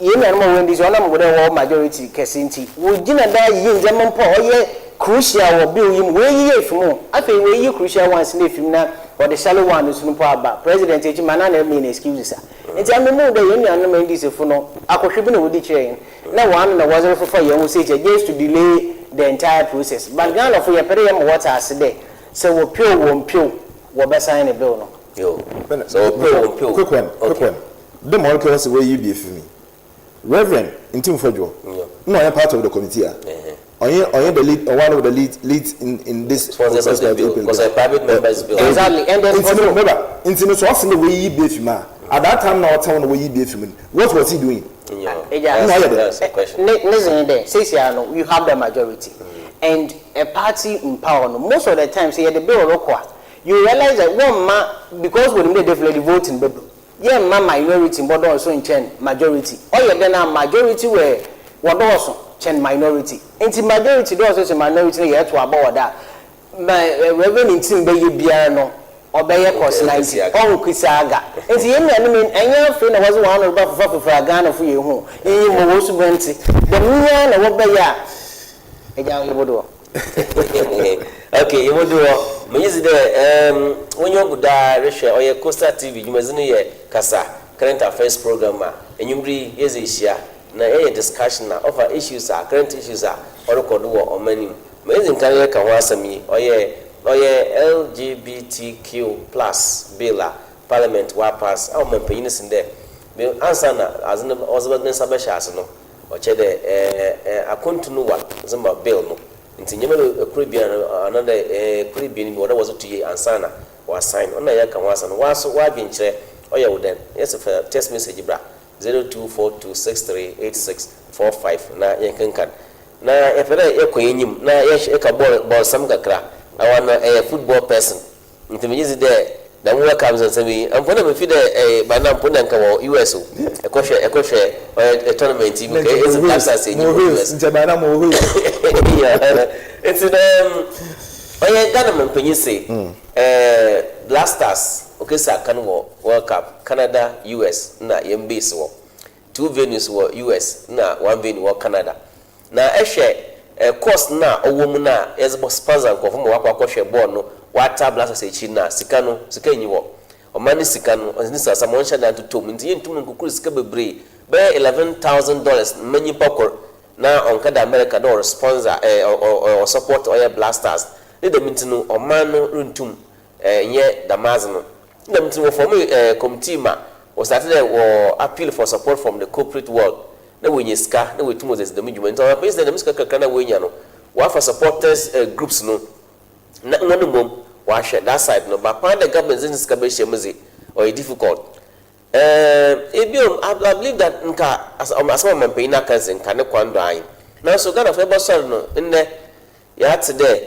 Hɛn nuanom a wɔwɔ NDC, ɔnam dɛ wɔwɔ majority kɛse ntsi, wogyina do ara yiyi ndzɛmba mpo a ɔyɛ crucial wɔ bill yi mu, woeyiyi efi mu. Afei woeyiyi crucial ones no efi mu na wɔdze shallow one no so no mpo aba. President ekyir ma na na remain excuses a. Ntsi ame muhu dɛ hɛn nuanom NDC fo no, akɔhwe bi na wɔdze kyerɛɛ hɛn, na hɔn ano na wɔdze refefa hɛn ho sesei just to delay the entire process. But Ghanafo yɛpɛ dɛ yɛma wɔtse ase dɛ sɛ wɔpɛ o wɔmmpɛ o, wɔbɛsign bill no. Yo, sɛ wɔpɛ o wɔmmpɛ o. Quick one, quick one. Dɛ ma ɔrekɛ ɔse woeyi bi efi mu yi, Rev. Ntim Fordjour, nna ɔnnyɛ part of the committee a? Ɔnye the lead, one of the leads in this sponsors of the bill, because a private members bill. Exactly, and then Nti no also meba, nti no so ɔse na wɔyiyi bi efi mu a, at that time na ɔtɛn na wɔyi bi efi mu no, what was he doing? Eja, Na ɔyɛ dɛ. That's the question. Ne zen dɛ seesia no, you have the majority and a party in power no, most of the time sɛ yɛde bill rekɔ a, you realize that wɔn ma, because wɔn mu definitely voting bɛbu, yɛn ma minority mbɔdɔɔso nkyɛn majority. Ɔyɛ dɛ na majority wɛ wɔdɔɔso kyɛn minority, nti majority dɔɔso kyɛn minority no, yɛto abɔ wɔ da ma Reverend Ntim bɛyɛ biara no, ɔbɛyɛ kɔs 90 ɔnkisi aga. Nti yɛn nuanom yi, ɛnyɛ afei na wɔdze wɔn ano ba fofa fofa a Ghanafo yɛ hu yiyi mo wɔ suban, nti dɛm nyinaa na wɔbɛyɛ a ɛgya yɛbɔdoɔ. Okay, yɛbɔdu hɔ. Menye dzi dɛ wonye ogu daa rehwɛ ɔyɛ Coastal TV dwumadzi no, yɛ Kasa current affairs program a enwummere yi yɛdze ehyia na yɛyɛ discussion a ɔfa issues a, current issues a ɔrekɔ do wɔ ɔman yi mu. Ma yɛdzi nkan yɛka ho asɛm yi, ɔyɛ LGBTQ+ bill a Parliament wɔapass a ɔmampanyin sen dɛ ansa na adze no ɔdze ne nsa bɛhyɛ ase no, ɔkyerɛ dɛ ɛɛ ɛɛ akontu no wa dze ma bill no, nti nneɛma bi ekuro ebien no anaa dɛ ekuro 2 bi wɔdɛ wɔdze to yie ansa na wɔasign. Ɔno na yɛka ho asɛm no. Wɔaso wɔadwenkyerɛ ɔyɛ wo dɛn? Yɛsɛ fɛ text message bra 0242638645 na yɛnkenkan. Na yɛpɛ dɛ yɛkɔ yɛn enyim na yɛka bɔɔl bɔɔlsɛm kakra. Awa no ɛyɛ football person, nti megye dzi dɛ dɛm World Cup nsɛnsɛm yi mpo na mefi dɛ bana mpo na nka wɔ US o, ɛkɔhwɛ ɔyɛ tournament yi mu ka ɛdzi Black Stars enyim wɔ US. Nkyɛ bana mo wɔ. Nti na ɔyɛ Ghana mampanyin se Black Stars okesi akan wɔ World Cup Canada, US, na yɛn base wɔ two venues wɔ US na one venue wɔ Canada. Na ɛhwɛ cost na ɔwɔ mu na yɛdze bɔ sponsor nkurɔfo ma wakɔ akɔhwɛ bɔɔl no, wata Black Stars akyiri na sika no, sika nyi hɔ. Ɔman ne sika no ɔne sasam ɔnhyɛ dan totɔ mu, nti yɛntum nkukuru sika bebree bɛyɛ $11,000 mma nyimpa kor na ɔnka da America dɛ ɔre sponsor, ɔsupport ɔyɛ Black Stars ne dɛm. Nti no ɔman no rentum nyɛ dɛm adze no ne dɛm. Nti no wɔform committee ma wɔstart dɛ wɔ appeal for support from the corporate world na wɔnya sika na wɔatum wɔdze dɛm dwuma. Nti ɔman sɛ dɛm sika kakra na wɔanya no, wɔafa supporters groups no na wɔn mmom wɔahwɛ that side no, but kwan dɛ government dze ne sika bɛhyɛ mu dze, ɔyɛ difficult. Ebiom, I believe that nka asɛm a ɔmampanyin aka dze nka ne kwan do anyi, nanso Ghana fo yɛbɛsɔre no nnɛ, yɛate dɛ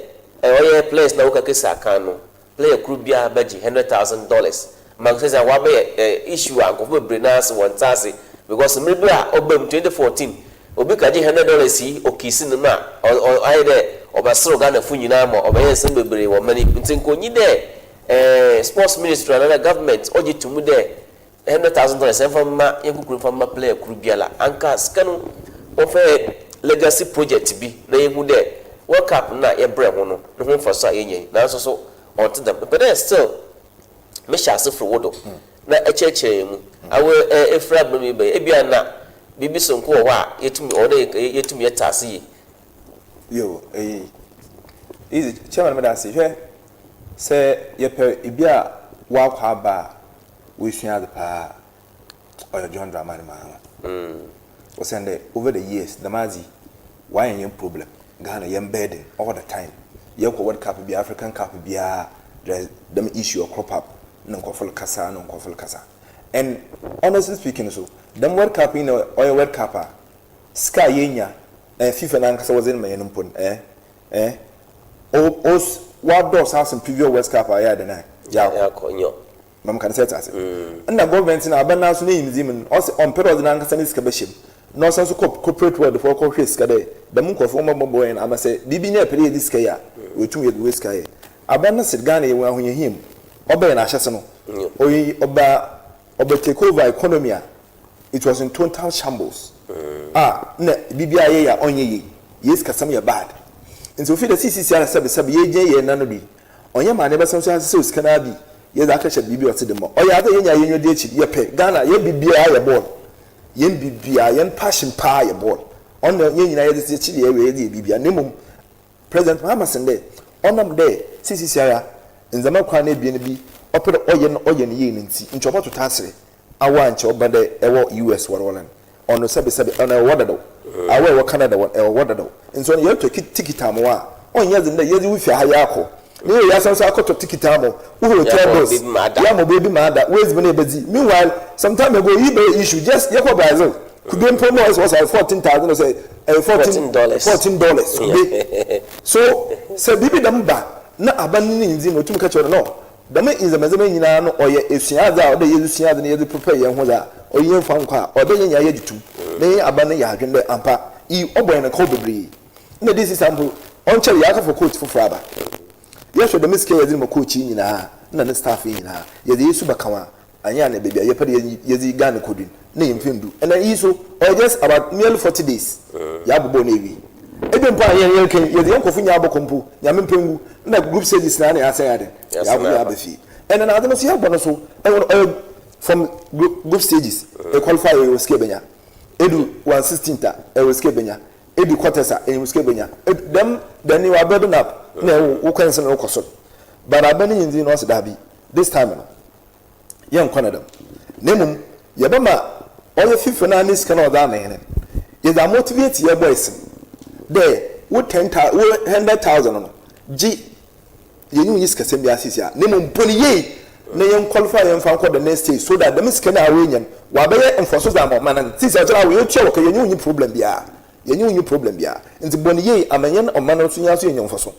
ɔyɛ players na wɔka kesi akan no, player koro biara bɛgye $100,000 ma sɛ wabɛyɛ issue a nkurɔfo bebree naa ase wɔn nsa ase, because mmere bi a ɔba mu 2014 obi ka gye $100 yi okisi no mu a ɔayɛ dɛ ɔbɛserew Ghana fo nyinaa ma ɔbɛyɛ nsɛm bebree wɔ mani. Nti nkonyi dɛ Sports Ministry anaa government ɔgye to mu dɛ $100,000 ɛmfa mma yɛn kukuru, mfa mma player koro biara, anka sika no wɔmfa yɛ legacy project bi na yɛhu dɛ World Cup no a yɛbrɛ ho no ne ho mfaso a yɛnya yi. Nanso so ɔnte dɛm. Mpɛ dɛ still mehyɛ ase firi wo do na ɛkyerɛkyerɛ yɛn mu awo efiri abena mu yi bɛyɛ ebia na biribi sonko wɔ hɔ a yɛtumi ɔwɔ dɛ yɛtumi yɛte ase yie. Yo, eyi easy, Chairman, meda ase. Hwɛ, sɛ yɛpɛ ebi a wakɔ aba a wɔasua ade paa, ɔyɛ John Dramani Mahama. Ɔsɛn dɛ over the years dɛm adze yi wayɛ yɛn problem, Ghana yɛn burden all the time. Yɛkɔ World Cup bi, African Cup biara, there is dɛm issue ɔcrop up na nkurɔfo kasa na nkurɔfo kasa. And honestly speaking so, dɛm World Cup yi na ɔyɛ World Cup a sika a yɛnya, FIFA n'ankasa wɔdze no ma yɛn mpo no, ɔ ɔs wadɔɔso asen previous World Cup a yɛayɛ dɛ na yɛakɔ. Yɛakɔ nyɔ. Mam ka ne sɛ ɛte ase ɛna government na aban naa so n'enyim dzi mu no, ɔsɛ ɔmpɛ dɛ ɔdze n'ankasa ne sika bɛhyɛ mu na ɔsan so kɔ corporate world fo ɔkɔhwɛ sika dɛ dɛm nkurɔfo wɔn bɔbɔ yɛn ama sɛ biribi nyɛ pɛ dɛ yɛde sika yi a wɔtum yɛde wɔ sika yɛ. Aban no sɛ Ghana yɛ wɔ ahohiahia mu, ɔbɛyɛ n'ahyɛse no, ɔyɛ ɔba ɔbɛ take over economy a it was in total shambles a na biribi a yɛyɛ a ɔnyɛ yie, yɛ sikasɛm yɛ bad. Nti ofi dɛ sisi ara sɛbi sɛbi yɛgyina yɛn nan do yi, ɔnyɛ maa ne bɛsan so asesɛ sika naa bi yɛdze akɛhyɛ biribi a ɔte dɛm. Ɔyɛ adze a yɛnya yɛn di akyi. Yɛpɛ Ghana, yɛn biribiara yɛ bɔɔl, yɛn biribiara, yɛn passion paa yɛ bɔɔl. Ɔno yɛn nyinaa yɛdze akyi deɛ yɛyɛ yɛde yɛ biribiara. Na mmom President Mahama sen dɛ ɔnam dɛ sisi ara ndzɛmba kwan no ebien bi ɔpɛ dɛ ɔyɛ no, ɔyɛ no yie no nti ɔbɛtotɔ asere awo a nkyɛ ɔba dɛ ɛwɔ US wɔrewɔre no, ɔno sɛbi sɛbi ɔno ɛwɔ dadaw. Awɔ a ɛwɔ Canada wɔ ɛwɔ hɔ dadaw. Ntsi ɔno yɛtɔ ticket ama wo a, ɔnnyɛ dzen dɛ yɛdze wo fi ha yɛakɔ na yɛyɛ asan so akɔtɔ ticket ama wo, wo hotel bills, yɛama wo beebi ma ada, w'edziban a ebedzi. Meanwhile, some time ago iyi bɛyɛ issue, just yɛkɔ Brazil, kube mpo na ɔsɛ wɔsɛ 14,000 ɔsɛ ɛyɛ 14 $14 kube. So sɛ biribi dɛm ba na aban no ne nndzi no, otum ka kyerɛ wo dɛ no, Dɛm ndzɛmba ndzɛmba yi nyina no ɔyɛ esuadze a ɔwɔ dɛ yɛdze sua adze na yɛdze prepare hɛnho dza ɔyɛ hɛn mfa nkɔ a, ɔwɔ dɛ hɛn nyina yɛgye to mu na yɛnye aban no yɛ adwen dɛ ampa iyi ɔbɔ hɛn kaw beberee. Nna dɛ sesei mpo ɔnnkyɛr yɛakɔfa coach fofor aba. Yɛhwɛ dɛm sika yi a yɛdze rema coach yi nyina na ne staff yi nyina, yɛdze esu bɛka ho a, annyɛ a na beebi a yɛpɛ dɛ yɛdze Ghana kodu no nna yemmfi nndu. Nna iyi so ɔyɛ just about nearly 40 days yɛabobɔw no ewie. Ebia mpo a hɛn yɛreka yi yɛdze hɛn nkorɔfo nyina bɔkɔ mpo, Nyame mpɛ ngu, nna group stages no ara na yɛasan ayɛ dɛn? Yɛakɔ aba fie. Ɛna n'adze no so yɛbɔ no so ɛwɔ no ɔyɛ from group stages e qualify ɛwɔ sika ebenya, edu one sixteenth a ɛwɔ sika ebenya, edu quarters a ɛwɔ sika ebenya, edu dɛm then you are building up na ɛwɔ wo kwan sɛ na wokɔ soro. But abɛn ne nyindzi no ɔse daabi this time no yɛnnkɔ no dɛm na mmom yɛbɛma ɔyɛ FIFA no ara ne sika no a ɔdze ama hɛn no yɛdze amotivate yɛ boys no dɛ wo ten thou wo 100,000 no gye Yɛnye wo nnyi sikasɛm biara sesei a, na mbom bɔ no yie na yɛn qualify yɛn mfa nkɔ the next stage so that dɛm sika no a woenya no wɔabɛyɛ mfaso dze ama ɔman no. Sesei ɔkyerɛ a yɛtua wɔ ka yɛnye wo nnyi problem biara, yɛnye wo nnyi problem biara, ntsi bɔ no yie ama hɛn ɔman no so nyinaa so yenya mfaso.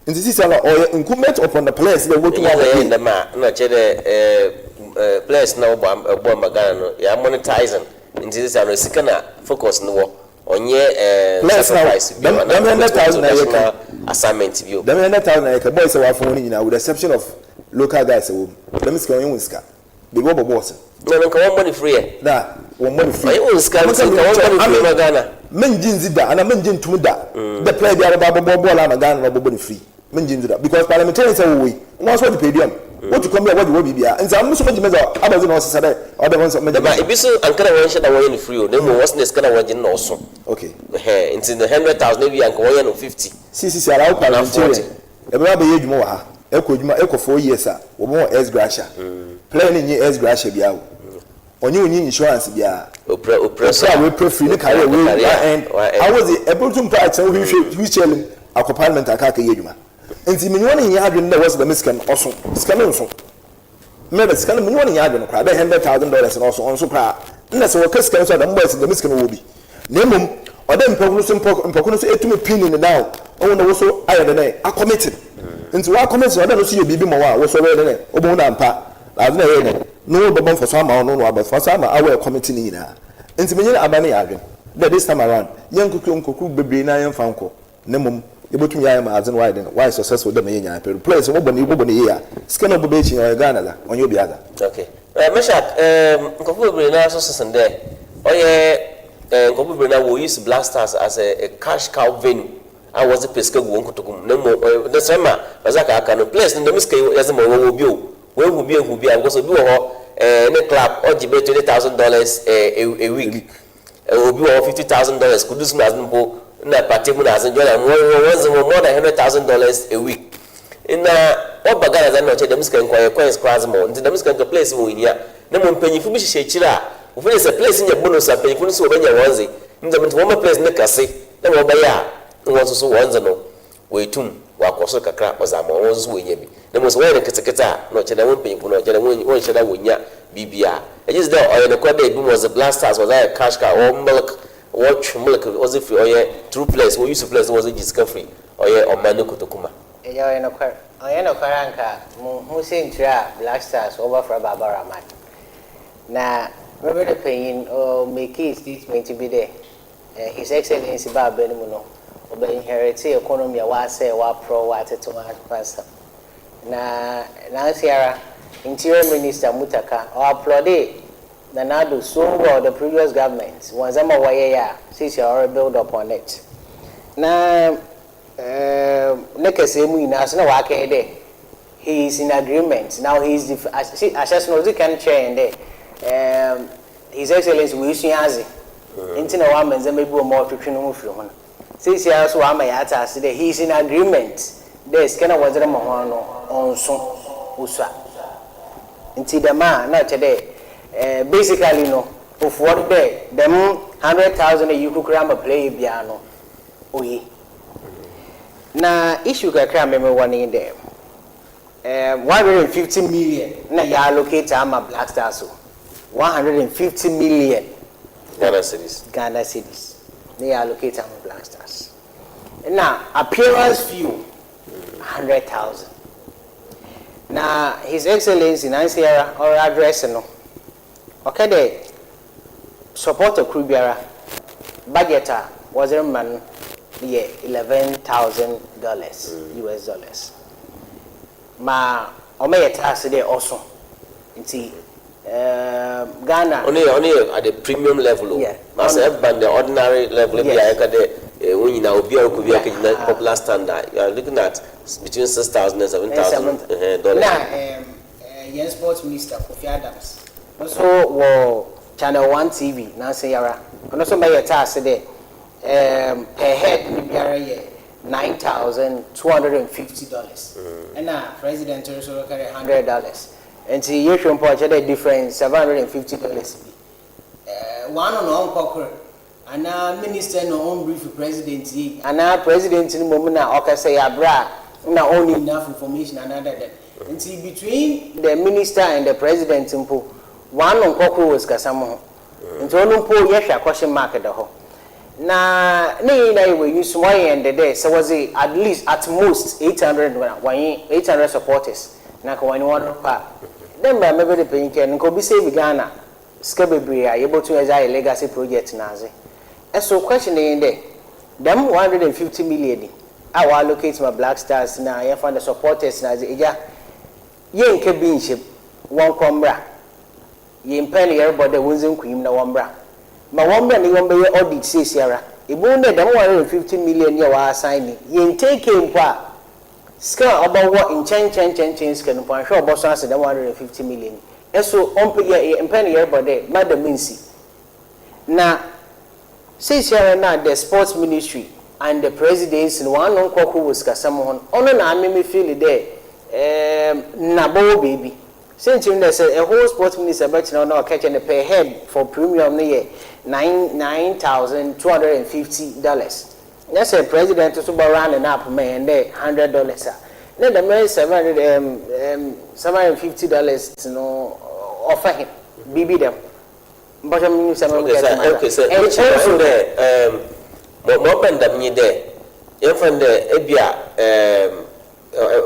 Ntsi sesei no ɔyɛ incumbent upon the players dɛ wobotum Nnyɛ abɔ dɛ yɛyɛ yie. dɛm a nna ɔkyerɛ dɛ players no a wɔbɔ ma Ghana no yɛ amonetise no ntsi sesei no sika na focus no wɔ. Ɔnyɛ eh, Players na sacrifice bio dɛm anaa dɛm hundred commitment thousand to na yɛka national assignment bio. Dɛm 100,000 na yɛka boys a wɔafa hɔn nyinaa with the exception of local guys a wɔwɔ mu dɛm sika wɔnnyɛ hɔn sika beebi wɔbɔ bɔɔl sen. Na no nka wɔmmɔ no free ɛ. Na wɔmmɔ no free. Ɔnyɛ hɔn sika Ɔmo nti nka nka mekyerɛ wɔmmɔ no free ame ma Ghana. menngye nndzi da anaa menngye nntum da dɛ player biara bɛba abɔbɔ bɔɔl ama Ghana na ɔbɔbɔ no free. Menngye nndzi da because parliamentarians a wɔwɔ yi hɔn so wɔgye per diem, wotu kwan bi a wɔgye wɔ biribiara ntsi ame so megye medze a abɛdze na ɔsesa dɛ ɔwɔ dɛ hɔn so megye Dɛm a medze. ebi so anka na wɔnnhyɛ da wɔnyɛ no free o na mbom wɔse na sika na wɔgye no na ɔso. Okay. Ɛhɛn ntsi no 100,000 ebi a nka wɔnyɛ no 50 See sisi ara wo anaa 40. parliamentarian ebɛba abɛyɛ edwuma wɔ ha ekɔ edwuma ekɔ 4 years a wɔbɛma wo ex gratia player no nnyi ex gratia biara o ɔnye wo nnyi insurance biara Opira opira so opira a a woepira firi ne opira career ne wei career wa a end wa end. awo dze ebotum mpo atsena wo wheelchair wheelchair mu akɔ parliament akɔ akɛyɛ edwuma ntsi menye hɔn nnyɛ adwen dɛ wɔse dɛm sika no ɔso sika no nnso. Mebɛ sika no menye hɔn nnyɛ adwen koraa dɛ $100,000 no ɔso ɔnnso koraa. Nna sɛ wɔka sika no so a dɛm boys no dɛm sika no wɔwɔ bi. Na mbom ɔdɛ nyimpa no so mpɔko no so etumi pinning no down ohu dɛ wo so ayɛ dɛn ɛ akɔmit no. Ntsi ɔakɔmit no ɔdɛ no so yɛ biribi ma wo a wo so ɔbɛyɛ dɛn ɛ obohu dɛ ampa adze no a eyɛe no no ho bɛba mfaso ama wo no na ɔaba mfaso ama awo a ɛkɔmit no nyinaa. Ntsi menye aban no yɛ adwen dɛ this time around yɛnkoku nkoku beberee na yɛmfa nkɔ. Na mbom yebotum yɛayɛ ma adze no wɔayɛ dɛn, wɔayɛ successful dɛ ma yenya pɛ no. Players no wɔbɔ no wɔbɔ no yie a, sika no a ɔbɛba ekyir no ɔyɛ Ghana dza, ɔnnyɛ obiara dza. Okay. Eh, Meshack, eh, nkorɔfo beberee noara so sesen dɛ ɔyɛ eh, nkorɔfo beberee noara wɔ use Black Stars as a, a cash cow venue a wɔdze pɛ sika gu hɔn kotoku mu na mbom ɔyɛ ne serɛ ma Razak aka no, players no dɛm sika yi yɛdze ma hɔn wɔwɔ bi o, woehu bi ehu bi a because obi wɔ hɔ eh, ne club ɔgye bɛyɛ $20,000 eh, a, a week. Obi wɔ hɔ $50,000, Kudus mu adze mpo nna Partey mu na adze, Jordan mu hɔn hɔn dze hɔn more than $100,000 a week. Nna wɔba Ghana dze a nna ɔkyerɛ dɛm sika yi nka ɔyɛ coins koraa dze ma hɔn ntsi dɛm sika no nka players wonnhia. Na mbom mpanyimfo bi hyehyɛ ekyir a wɔfeel dɛ sɛ players nya bonus a mpanyimfo no so wɔbɛnya hɔn dze. Ntsi dɛm ntsi wɔma players no kɛse na ma wɔbɛyɛ a na hɔn so so hɔn dze no Oetum ɔakɔ sor kakra ɔdze ama hɔn so woenya bi. Na mbom sɛ wɔyɛ no nketseketse a, nna ɔkyerɛ dɛ hɔn mpanyimfo no ɔkyerɛ dɛ wɔnnhyɛ da wonnya biribiara. Gye dzi dɛ ɔyɛ nokwar dɛ binom wɔdze blasters wɔdze ayɛ cash cow, wɔ milk, wɔtwe milk wɔdze fir ɔyɛ through players, wɔ use players na wɔdze gye sika fir ɔyɛ ɔman no kotoku ma. Egya ɔyɛ nokwar. Ɔnnyɛ nokwar a nka munnhu siantsir a Black Stars wɔbɔfrɛ Baba Rahman. Na me ber panyin ɔ makee statement bi dɛ His Excellency baa aber no mu no, ɔbɛ inheritee economy a ɔasɛɛ, ɔaprɔw, ɔatsetsew apansam. Na naansa ara, Interior Minister Mutaka, ɔ applaudee Nana Addo so well, the previous government, wɔ ndzɛmba a wɔyɛe a sesei ɔre build upon it. Na ne kɛsɛɛ mu nyina so na ɔakɛyɛ dɛ he is in agreement, now he is def ahyɛse no odzi kan kyerɛɛ hɛn dɛ His Excellency oesua adze ntsi na ɔama ndzɛmba bi wɔ mu a ɔtwetwe no ho fir ho no. Seseiara so ɔama yɛatse ase dɛ he is in agreement dɛ sika no a wɔdze rema hɔn no ɔnnso, osua. Ntsi dɛm a nna ɔkyerɛ dɛ basically no. Ofuɔ no dɛ dɛm 100,000 a iyi kukura ama player biara no, oye. Na issue kakra a me mewɔ ne nye dɛ, 150 million na yɛ allocate ama Black Stars o, 150 million. Ghana cedis. Ghana cedis na yɛ allocate ama Black Stars, na appearance fee o, 100,000. Na His Excellency nansi ara ɔrɛ address no, ɔka dɛ supporter koro biara budget a wɔdze rema no yɛ $11,000, US dollars, ma ɔmɛyɛ tax dɛ ɔso nti Ghana. Ɔno yɛ at the premium level o. Na sɛ ɛba the ordinary level bi a, yɛka dɛ wɔn nyinaa, obi a ɔkɔ bi a kɛgyina popular standard, you are looking at between 6,000 and $7,000. Na yɛn Sports Minister Kofi Adams nso wɔ Channel One TV nansi yara, ɔno nso bɛyɛ tax dɛ per head ne biara yɛ $9,250, ɛna president nso kɛrɛ $100. Nti yɛhwɛ mpo, ɔkyerɛ dɛ difference $750 bi. Wɔn ano na ɔnkɔ koro anaa minister na ɔn brief president yi, anaa president no mmom na ɔkasa yi abere a na ɔnni enough information anaa dɛdɛ. Nti between the minister and the president mpo, wɔn ano nkɔ koro wɔ sikasɛm ho. Nti ɔno mpo yɛhwɛ akɔhyɛ mark da hɔ na ne yɛn nyinaa yɛ wɔ enyi so. Wɔyɛ yɛn dɛdɛ sɛ wɔdze at least, at most 800 na wɔnye 800 supporters na nka wɔnye wɔn rekɔ a, dɛ mbɛ mɛbɛ de panyin kɛ nka obi save Ghana sika bebree a yɛbɛtum yɛdze ayɛ legacy project n'adze. Ɛso question yɛn dɛ dɛm 150 million yi a wɔ allocate ma Black Stars na yɛfa no supporters n'adze, egya yɛnka bi nhyɛm, wɔn kɔ mmra. Yɛn mpɛ no yɛrebɔ dɛ wɔndzi nkunyim na wɔn mmra, ma wɔn mmra ne wɔn bɛyɛ audit seesiara. Ebi dɛ dɛm 150 million yɛ wɔ asan ni yɛn take mpo a, sika a ɔbɛwɔ nkyɛn nkyɛn nkyɛn nkyɛn sika no mpo ahwɛ ɔbɔso ase dɛm 150 million. Ɛso ɔmpɛ yɛ mpɛ no yɛrebɔ dɛ madam nsi na seesiara na the Sports Ministry and the presidency no wɔn ano nkɔkɔ wɔ sikasɛm ho no, ɔno na ameme feel dɛ na bɔwɔ beebi sɛnkyerɛ dɛ sɛ a whole sports minister bɛkyerɛ na ɔka kyerɛ no per head for premium no yɛ $9,250, na sɛ president nso bɔ round up ma yɛn dɛ $100 a, na dɛm seven hundred $750 no ɔfa he biribi dɛm mpɔtɔ mi sɛ mɛ. Okay, okay, sɛ mekyerɛ dɛ ma ɔbɛn dɛm nye dɛ yɛmfa no dɛ ebia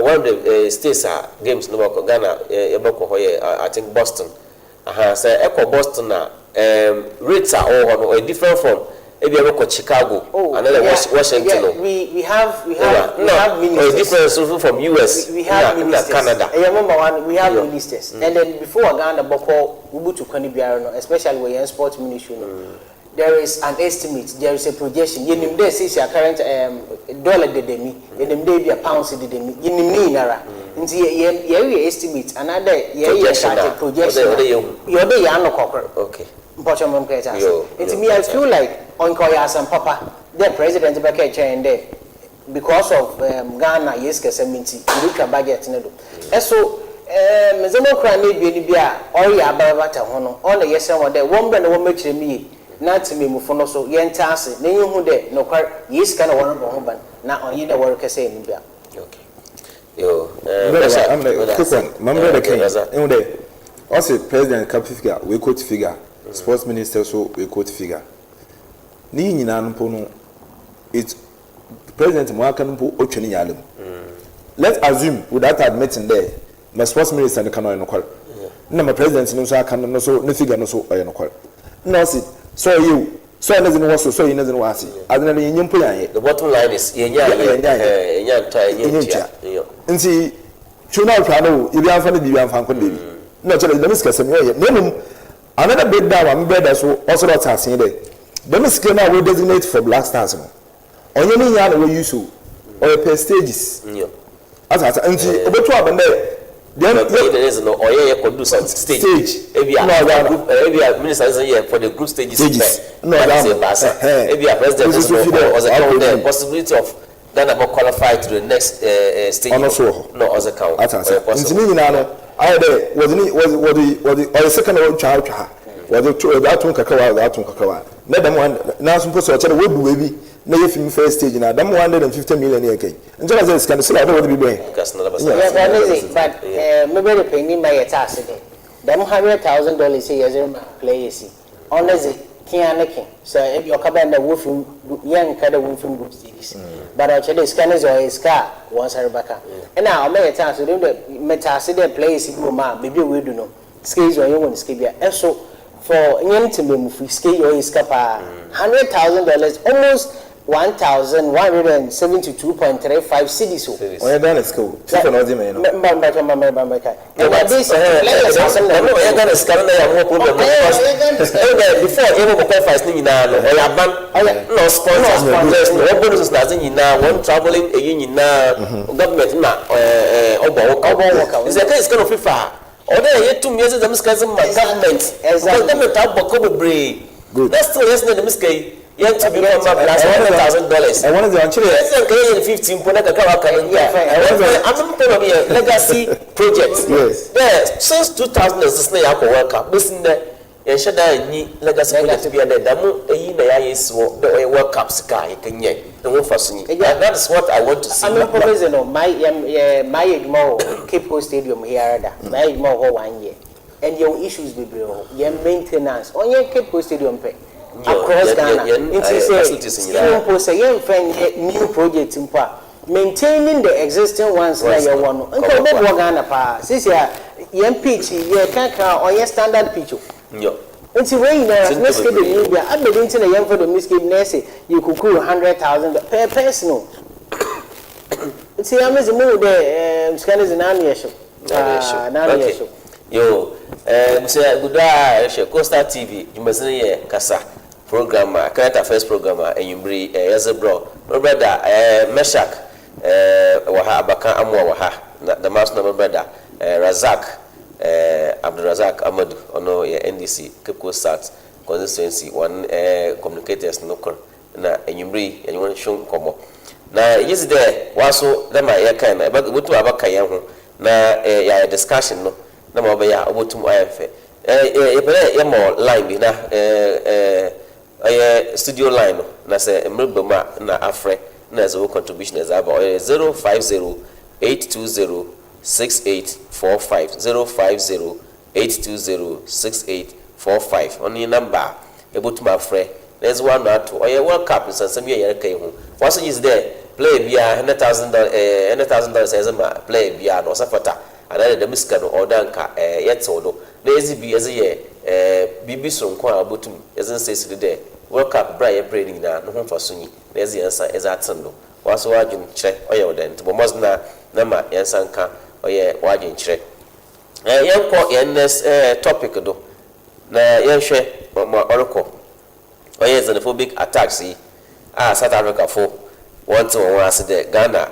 one of the states a games no bɛkɔ Ghana, yɛbɛkɔ hɔ yɛ, I think, Boston. Aha, sɛ ɛkɔ Boston a, rates a ɔwɔ hɔ no ɔyɛ different from ebi ɛbɛkɔ Chicago. Oh, another yeah, Washington. Yeah, no we have we no, have ministers. Ɔyɛ different from US. We have na, ministers. Na Canada. Yeah, remember one, we have ministers. And then before Ghana bɔkɔ wubutu kwan biara no, especially wɔ yɛn Sports Ministry no, there is an estimate, there is a projection. Yɛnim dɛ sisi a current dollar dedemi, yɛnim dɛ ebi a pounds dedemi, yɛnim ne nyinara. Nti yɛ yɛ yɛyɛ estimate anaadɛ yɛyɛ projection a, projection ɔde yɛ yɛde yɛ ano kɔkɔrɔ. Mpɔtɔ mo nkɛ ase. Nti me, I feel like ɔnka ɔyɛ asɛm papa dɛ president bɛka kyɛn dɛ because of Ghana yɛ sikasɛm nti yɛretwa budget ne do. Ɛso ndzɛmba kora na ebien bi a ɔreyɛ abarabata ho no, ɔna yɛsrɛ wɔn dɛ wɔn mbɛ na wɔn mɛkyerɛ mu yie na temamufo no so yɛnte ase na yɛhu dɛ nokwar yɛ sika na wɔrebɔ ho ban na ɔnyɛ dɛ wɔrekɛsɛ yɛn bi a. Okay, yo. Quick one, my brother ken ehu dɛ ɔsɛ president ka figure, we quote figure, sports minister so we quote figure ne yi nyinaa no mpo no, it president mu aka no mpo otwa ne nyaala mu. Let's assume without admitting dɛ ma sports minister no ka no ɔyɛ nokware na ma president no nso aka no so ne figure no so ɔyɛ nokware, na ɔsi sɛ ɔyɛ o, sɛ ɔyɛ ne dze no wɔ so, sɛ ɔyɛ ne dze no wɔ ase, ade no yɛnyɛ mpo yɛanyɛ. The bottom line is yɛnyɛ ayɛ, yɛnyɛ ntɔ, yɛnyɛ ntua. Nti twi na ɔhwɛ ano ebi anfa ne biribi anfa nkɔ beebi na ɔkyerɛ dɛm sikasɛm yɛ ɔyɛ. Na mmom another breakdown a mbɛ so ɔsɔrɔ ɔte ase dɛ dɛm sika no a wɔ designate for Black Stars no, ɔnyɛ ne nyinaa na wɔ use o, ɔyɛ per stages asa asa. Nti obetu abɛn dɛ deɛ yɛ no ɔyɛ yɛ kɔ do some stage. Stage. Ebi a group, ebi a minister nso yɛ for the group stages. Stages. Pɛ na ɔda baasa, ebi a president nso ɔsɛ kan dɛ possibility of Ghana bɛ qualify to the next stage. Ɔno so wɔ hɔ. Na ɔsɛ kan. Ata asa. Nti ne nyinaa no ayɛ dɛ wɔde ne wɔde wɔde wɔde ɔyɛ sika na wɔtwa atwa ha. Wɔdze to, wɔdze ato nkakrawa, wɔdze ato nkakrawa. Na dɛm one, naaso mpo sɛ ɔkyerɛ dɛ woedu beebi na yefi mu first stage no a, dɛm 150 million yɛ kɛn. Nkyɛ na sɛ sika no sika a ɔwɔ dɛ wɔdze bi bɛn. Yeah, ɔno dze, but mebɛ de panyin ma yɛtse ase dɛ dɛm $100,000 yi yɛdze rema players yi, ɔno dze kea ne ke sɛ ebi ɔka bɛn dɛ wofi mu, yɛnka dɛ womfi mu group stages, but ɔkyerɛ dɛ sika no dze ɔyɛ sika a wɔn nsa rebɛka. Ɛna ɔma yɛtse ase dɛ mete ase dɛ players bi wɔ mu a beebi a woedu no, sika yi dze ɔnyɛ wɔn sika bi a ɛso for nyɛ ntɛmɛmufo, sika yi ɔyɛ sika paa. $100,000, almost 1,172.35 cedis o. Ɔyɛ Ghana sika o. Sika na ɔdze ma yɛn no. Mba mba mba mba mba mba. Ɛna this players asɛm na Ɔno ɔyɛ Ghana sika no na yɛ mo problem no, because ɛwɔ dɛ before yɛ bɔ qualifiers ne nyinaa no, ɔyɛ aban na ɔsponsor players no, wɔn bonuses na adze nyinaa, wɔn travelling eyi nyinaa, government na ɛɛ ɔbɔ wɔ ka. Ɔbɔ wɔ ka. Nsɛ ɛka sika no FIFA a, ɔdɛ yɛ tum yɛ sɛ dɛm sika sɛ ma government, because government abɔ kɔ bebree na still yɛ sɛ dɛm sika yi yɛn ti bi ma plus $100,000. Ɛwɔ no deɛ ɔnkyerɛ. Yɛn sɛ nka yɛ 50 mpo na kakra waka no nka ɛwɔ amem pɛ ma yɛ legacy project. Dɛ since 2006 na yɛakɔ World Cup bɛsi nnɛ, yɛnhyɛ da nyi legacy project bi a dɛ dɛm eyi na yɛayɛ esi hɔ dɛ ɔyɛ World Cup sika a yɛkɛnyɛ ne ho mfa so nyi. And that is what I want to see. Ame mpo medze no mayɛ adwuma wɔ Cape Coast Stadium here ara da. Mayɛ adwuma wɔ hɔ one year and yɛwɔ issues bebree wɔ hɔ, yɛn maintenance. Ɔnyɛ Cape Coast Stadium pɛ, across Ghana. Nti sɛ sika mpo sɛ yɛmfa nyɛ new project mpo a, maintaining the existing ones na yɛwɔ no nka ɔbɛboa Ghana paa. Sisi a yɛn pitch yɛ kankan a, ɔnyɛ standard pitch o. Nti wei nyinaa ne sika de mu bia abɛdi, nti na yɛmfa dɛm sika bi na ɛsɛ yɛkukuru 100,000 per person o. Nti ya medze mu dɛ sika no dze n'ano yɛ hyew paa, n'ano yɛ hyew. Yo, busua gudo a ɛhwɛ Coastal TV dwumadzi no yɛ kasa program a current affairs program a enyimire yɛdze brɛ wo. Brother Meshak wɔ ha, Abaka Amoa wɔ ha, na dɛm aso na my brother Razak Abdulrazak Amadu, ɔno yɛ NDC Cape Coast South constituency wɔn communicators no kor, na enyimire yi yɛnye wɔn hwɛ nkɔmmɔ. Na yɛgye dzi dɛ waso dɛ ma yɛkae no, ɛbɛtum abɛka yɛn ho na yɛayɛ discussion no na ma ɔbɛyɛ a ɔbɛtum ayɛ fɛ. Yɛpɛ dɛ yɛma line bi na ɔyɛ studio line no, na sɛ mmerɛ ba mu a na afrɛ na ɛdze wo contribution ɛdze aba. Ɔyɛ 0508206845, 0508206845. Ɔno nye number a ɛbɛtum afrɛ na ɛdze w'ano ato ɔyɛ World Cup nsɛnsɛm yi a yɛreka yi ho. Waso gye dzi dɛ player biara $100,000, $100,000 a yɛdze ma player biara no, ɔsɛ fata anaa dɛ dɛm sika no ɔwɔ dɛ anka yɛtew do na yɛdze bi yɛdze yɛ biribi soronko a ɔbɛtum yɛdze nsa esi do dɛ World Cup berɛ a yɛbrɛ no nyinaa no ho mfaso nyi, na yɛdze yɛn nsa yɛdze aten do. Waso w'adwen kyerɛ ɔyɛ wo dɛn? Nti bɔ mmɔden na ma yɛn nsa nka ɔyɛ w'adwen kyerɛ. Yɛnkɔ yɛn next topic do na yɛnhwɛ ma ɔrekɔ. Ɔyɛ xenophobic attacks yi a South Africa fo wɔnte wɔn ho ase dɛ Ghana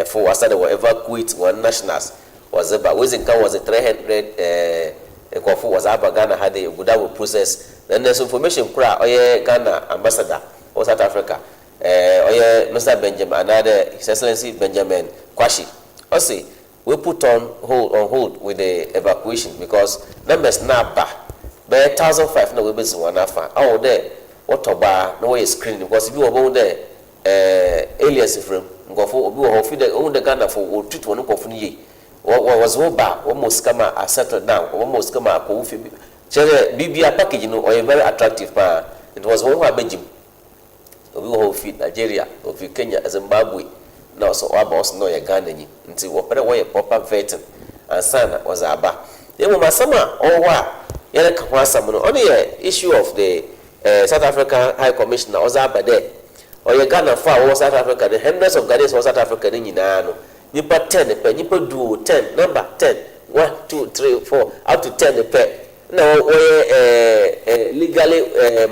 fo wasa dɛ wɔ evacuate wɔn nationals wɔdze ba. Wɔdzi nka wɔdze 300 nkurɔfo wɔdze aba Ghana ha de ogu da wɔ process. Na nnɛ so information koro a ɔyɛ Ghana ambassador wɔ South Africa, ɔyɛ Mr Benjamin anaadɛ His Excellency Benjamin Kwashi, ɔse we put on hold with the evacuation because numbers na aba bɛyɛ 1,500 na wɔbɛsi wɔn afa awɔ dɛ wɔtɔ baa na wɔyɛ screen, because bi wɔ bɛhu dɛ aliens firim nkɔfo obi wɔ hɔ ofi dɛ ohun dɛ Ghana fo wɔ treat wɔn nkɔfo no yie. Wɔ wɔdze wo ba, wɔn mo sika ma a settle down, wɔn mo sika ma akɔ wo fie bi kyerɛ dɛ biribia package no ɔyɛ very attractive paa, nti wɔdze wɔn ho abɛgyim. Obi wɔ hɔ ofi Nigeria, ofi Kenya, Zimbabwe na ɔsɛ ɔaba, ɔsɛ na ɔyɛ Ghana nyi, nti wɔpɛ dɛ wɔyɛ proper vetting ansa na wɔdze aba. Na mmom asɛm a ɔwɔ hɔ a yɛreka ho asɛm no, ɔno yɛ issue of the South African High Commissioner ɔdze aba dɛ ɔyɛ Ghanafo a wɔwɔ South Africa no, hundreds of Ghanaians wɔwɔ South Africa no nyinaa no, nipa 10 pɛ, nipa du o, 10, number 10, one, two, three, four, up to 10 pɛ na wɔyɛ legally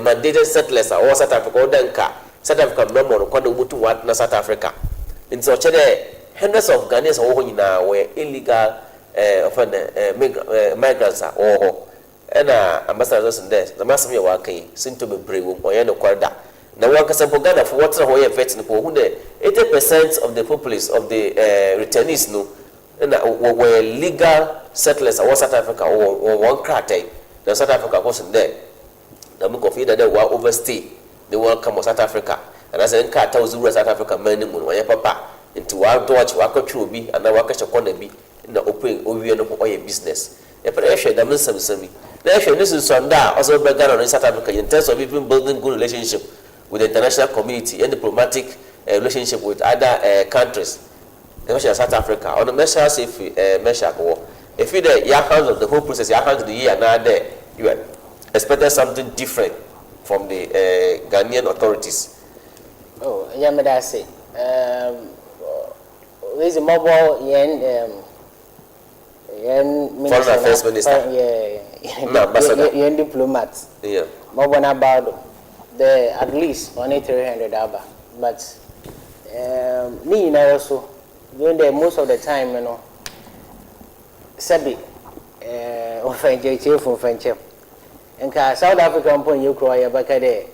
mandated settlers a wɔwɔ South Africa. Wɔda nka South Africa mmara mu ɔno kwan na wɔbɛtum wɔatena South Africa, nti ɔkyɛ dɛ hundreds of Ghanaians a wɔwɔ hɔ nyinaa wɔyɛ illegal ɔfɛn dɛ migrants a wɔwɔ hɔ. Ɛna ambassador nso dɛ dɛm asɛm yɛ wɔaka yi sintɔ bebree wɔ mu, ɔnyɛ nokware da, na wɔn ankasa mpo Ghanafo wɔtena hɔ yɛ vet no po, wɔhu dɛ 80% of the populace of the returnees no na wɔyɛ legal settlers a wɔwɔ South Africa, wɔ wɔn krataa yi. Na South Africa fo sen dɛ dɛm nkorɔfo yi da dɛ wɔa overstay ne welcome wɔ South Africa anaasɛ nkrataa a wɔdze wura South Africa man no mu no ɔnnyɛ papa ntsi wɔadodge, wɔakɔtwer obi anaa wɔakɛhyɛ corner bi na opue owie no ho ɔyɛ business. Yɛpɛ dɛ yɛhwɛ dɛm nsɛmsɛm yi na yɛhwɛ no nsunsuando a ɔdze bɛbrɛ Ghana no South Africa in terms of even building good relationship with the international community and diplomatic relationship with other countries, especially South Africa. Ɔno mɛhyɛ ase efi Meshack wɔ. Efi dɛ yɛ handle the whole process, yɛ handle yie anaa dɛ you expected something different from the Ghanaian authorities? Oh, ɛyɛ, meda ase. Wei dze mɔbɔ yɛn Foreign Affairs Minister na ambassador. Yɛn diplomat mɔbɔ n'aba do dɛ at least ɔne 300 aba, but ne nyinara so during the most of the time no, sɛbi, ɔfa nkyerɛkyerɛfo mfa nkyɛm, nka South Africa mpo nyɛ kuro a yɛbɛka dɛ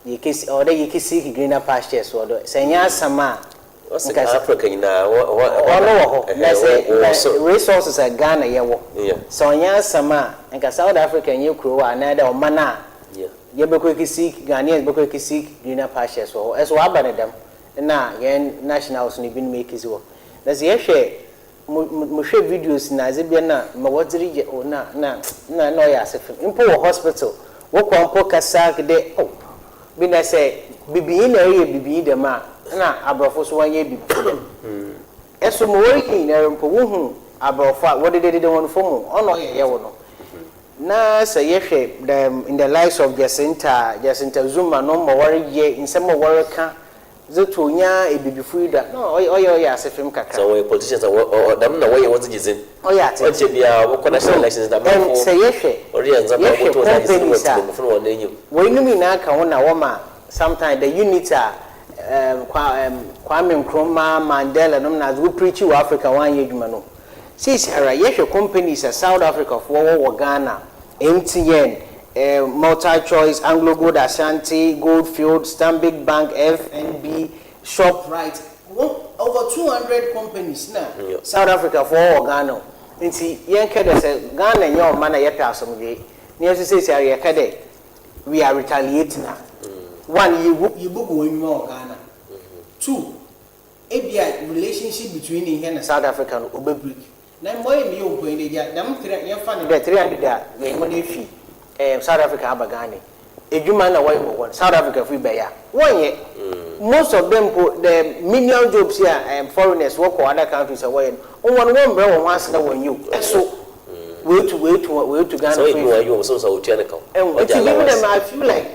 yɛkesi ɔwɔ dɛ yɛkɛ seek greener pastures wɔ do. Sɛ nyɛ asɛm a Ɔsɛ Africa nyinaa. Ɔno wɔ hɔ na sɛ resources a Ghana yɛwɔ, sɛ ɔnyɛ asɛm a, nka South Africa nyɛ kuro a anaa dɛ ɔman a yɛbɛkɔ kɛ seek, Ghanaians bɛkɔ kɛ seek greener pastures wɔ hɔ. Ɛso waba ne dɛm na yɛn nationals no binom ekesi hɔ. Na sɛ yɛhwɛ mohwɛ videos na adze bia na ma wɔdze reyɛ o na ɔyɛ ase fam mpo wɔ hospital, wokɔ mpo kasa dɛ o bi na sɛ bibinyi na ɛyɛ bibinyi dɛm a, na aborɔfo so wɔnyɛ bibifo dɛm. Ɛso ma wɔreyɛ nyinara mpo, wohu aborɔfo a wɔdededede wɔn fam, ɔno ɔyɛ yɛwo no. Na sɛ yɛhwɛ the in the likes of Jacinta Zuma no, ma wɔreyɛ nsɛm a wɔreka dze to nya ebibifo yi da na ɔyɛ ase fam kakra. Sɛ wɔyɛ politicians a dɛm na wɔyɛ, wɔdze gye dzin. Ɔyɛ ate. Ɔnkyɛ biara wɔkɔ national elections na amanfo sɛ yɛhwɛ wɔreyɛ ndzɛmba a yɛhwɛ wɔbɔto wɔdze agye dzin wɔ companies a tibomufo no wɔn enyim. Wɔnum nyinaa ka ho na wɔma sometimes the unit a Kwame Nkrumah, Mandela nom na adze wɔ preach wɔ Africa, wɔanyɛ adwuma no. Seesi ara yɛhwɛ companies a South Africa foɔ wɔ Ghana, MTN, MultiChoice, Anglo Gold Ashanti, Goldfield, Stanbic Bank, FNB, Shoprite, over 200 companies na South Africa foɔ wɔ Ghana o. Nti yɛnka dɛ sɛ Ghana nyɛ ɔman a yɛpɛ asomdwee na yɛnso seesi ara yɛka dɛ we are retaliating a, one, yɛbugu wɔn nnwuma wɔ Ghana, two, ebia relationship between yɛn na South Africa no ɔbɛ break. Na mbɔ yɛ meyɛ mpo yi dɛ dɛm three, yɛmfa no dɛ 300 a yɛn wɔn efi South Africa aba Ghana, edwuma na wɔyɛ wɔ hɔ no, South Africa fo yi bɛyɛ a wɔnyɛ. Most of them mpo, the menial jobs yi a foreigners wɔkɔ other countries a wɔyɛ no, wɔn brɛ wɔn ho ase na wɔnyɛ o. Ɛso weetu Ghana Sɛ ɔyɛ fo bi wɔn ayi wɔn sɛ wɔtua ne ka. Ɛn ɔgye nti bibi allowance. Dem I feel like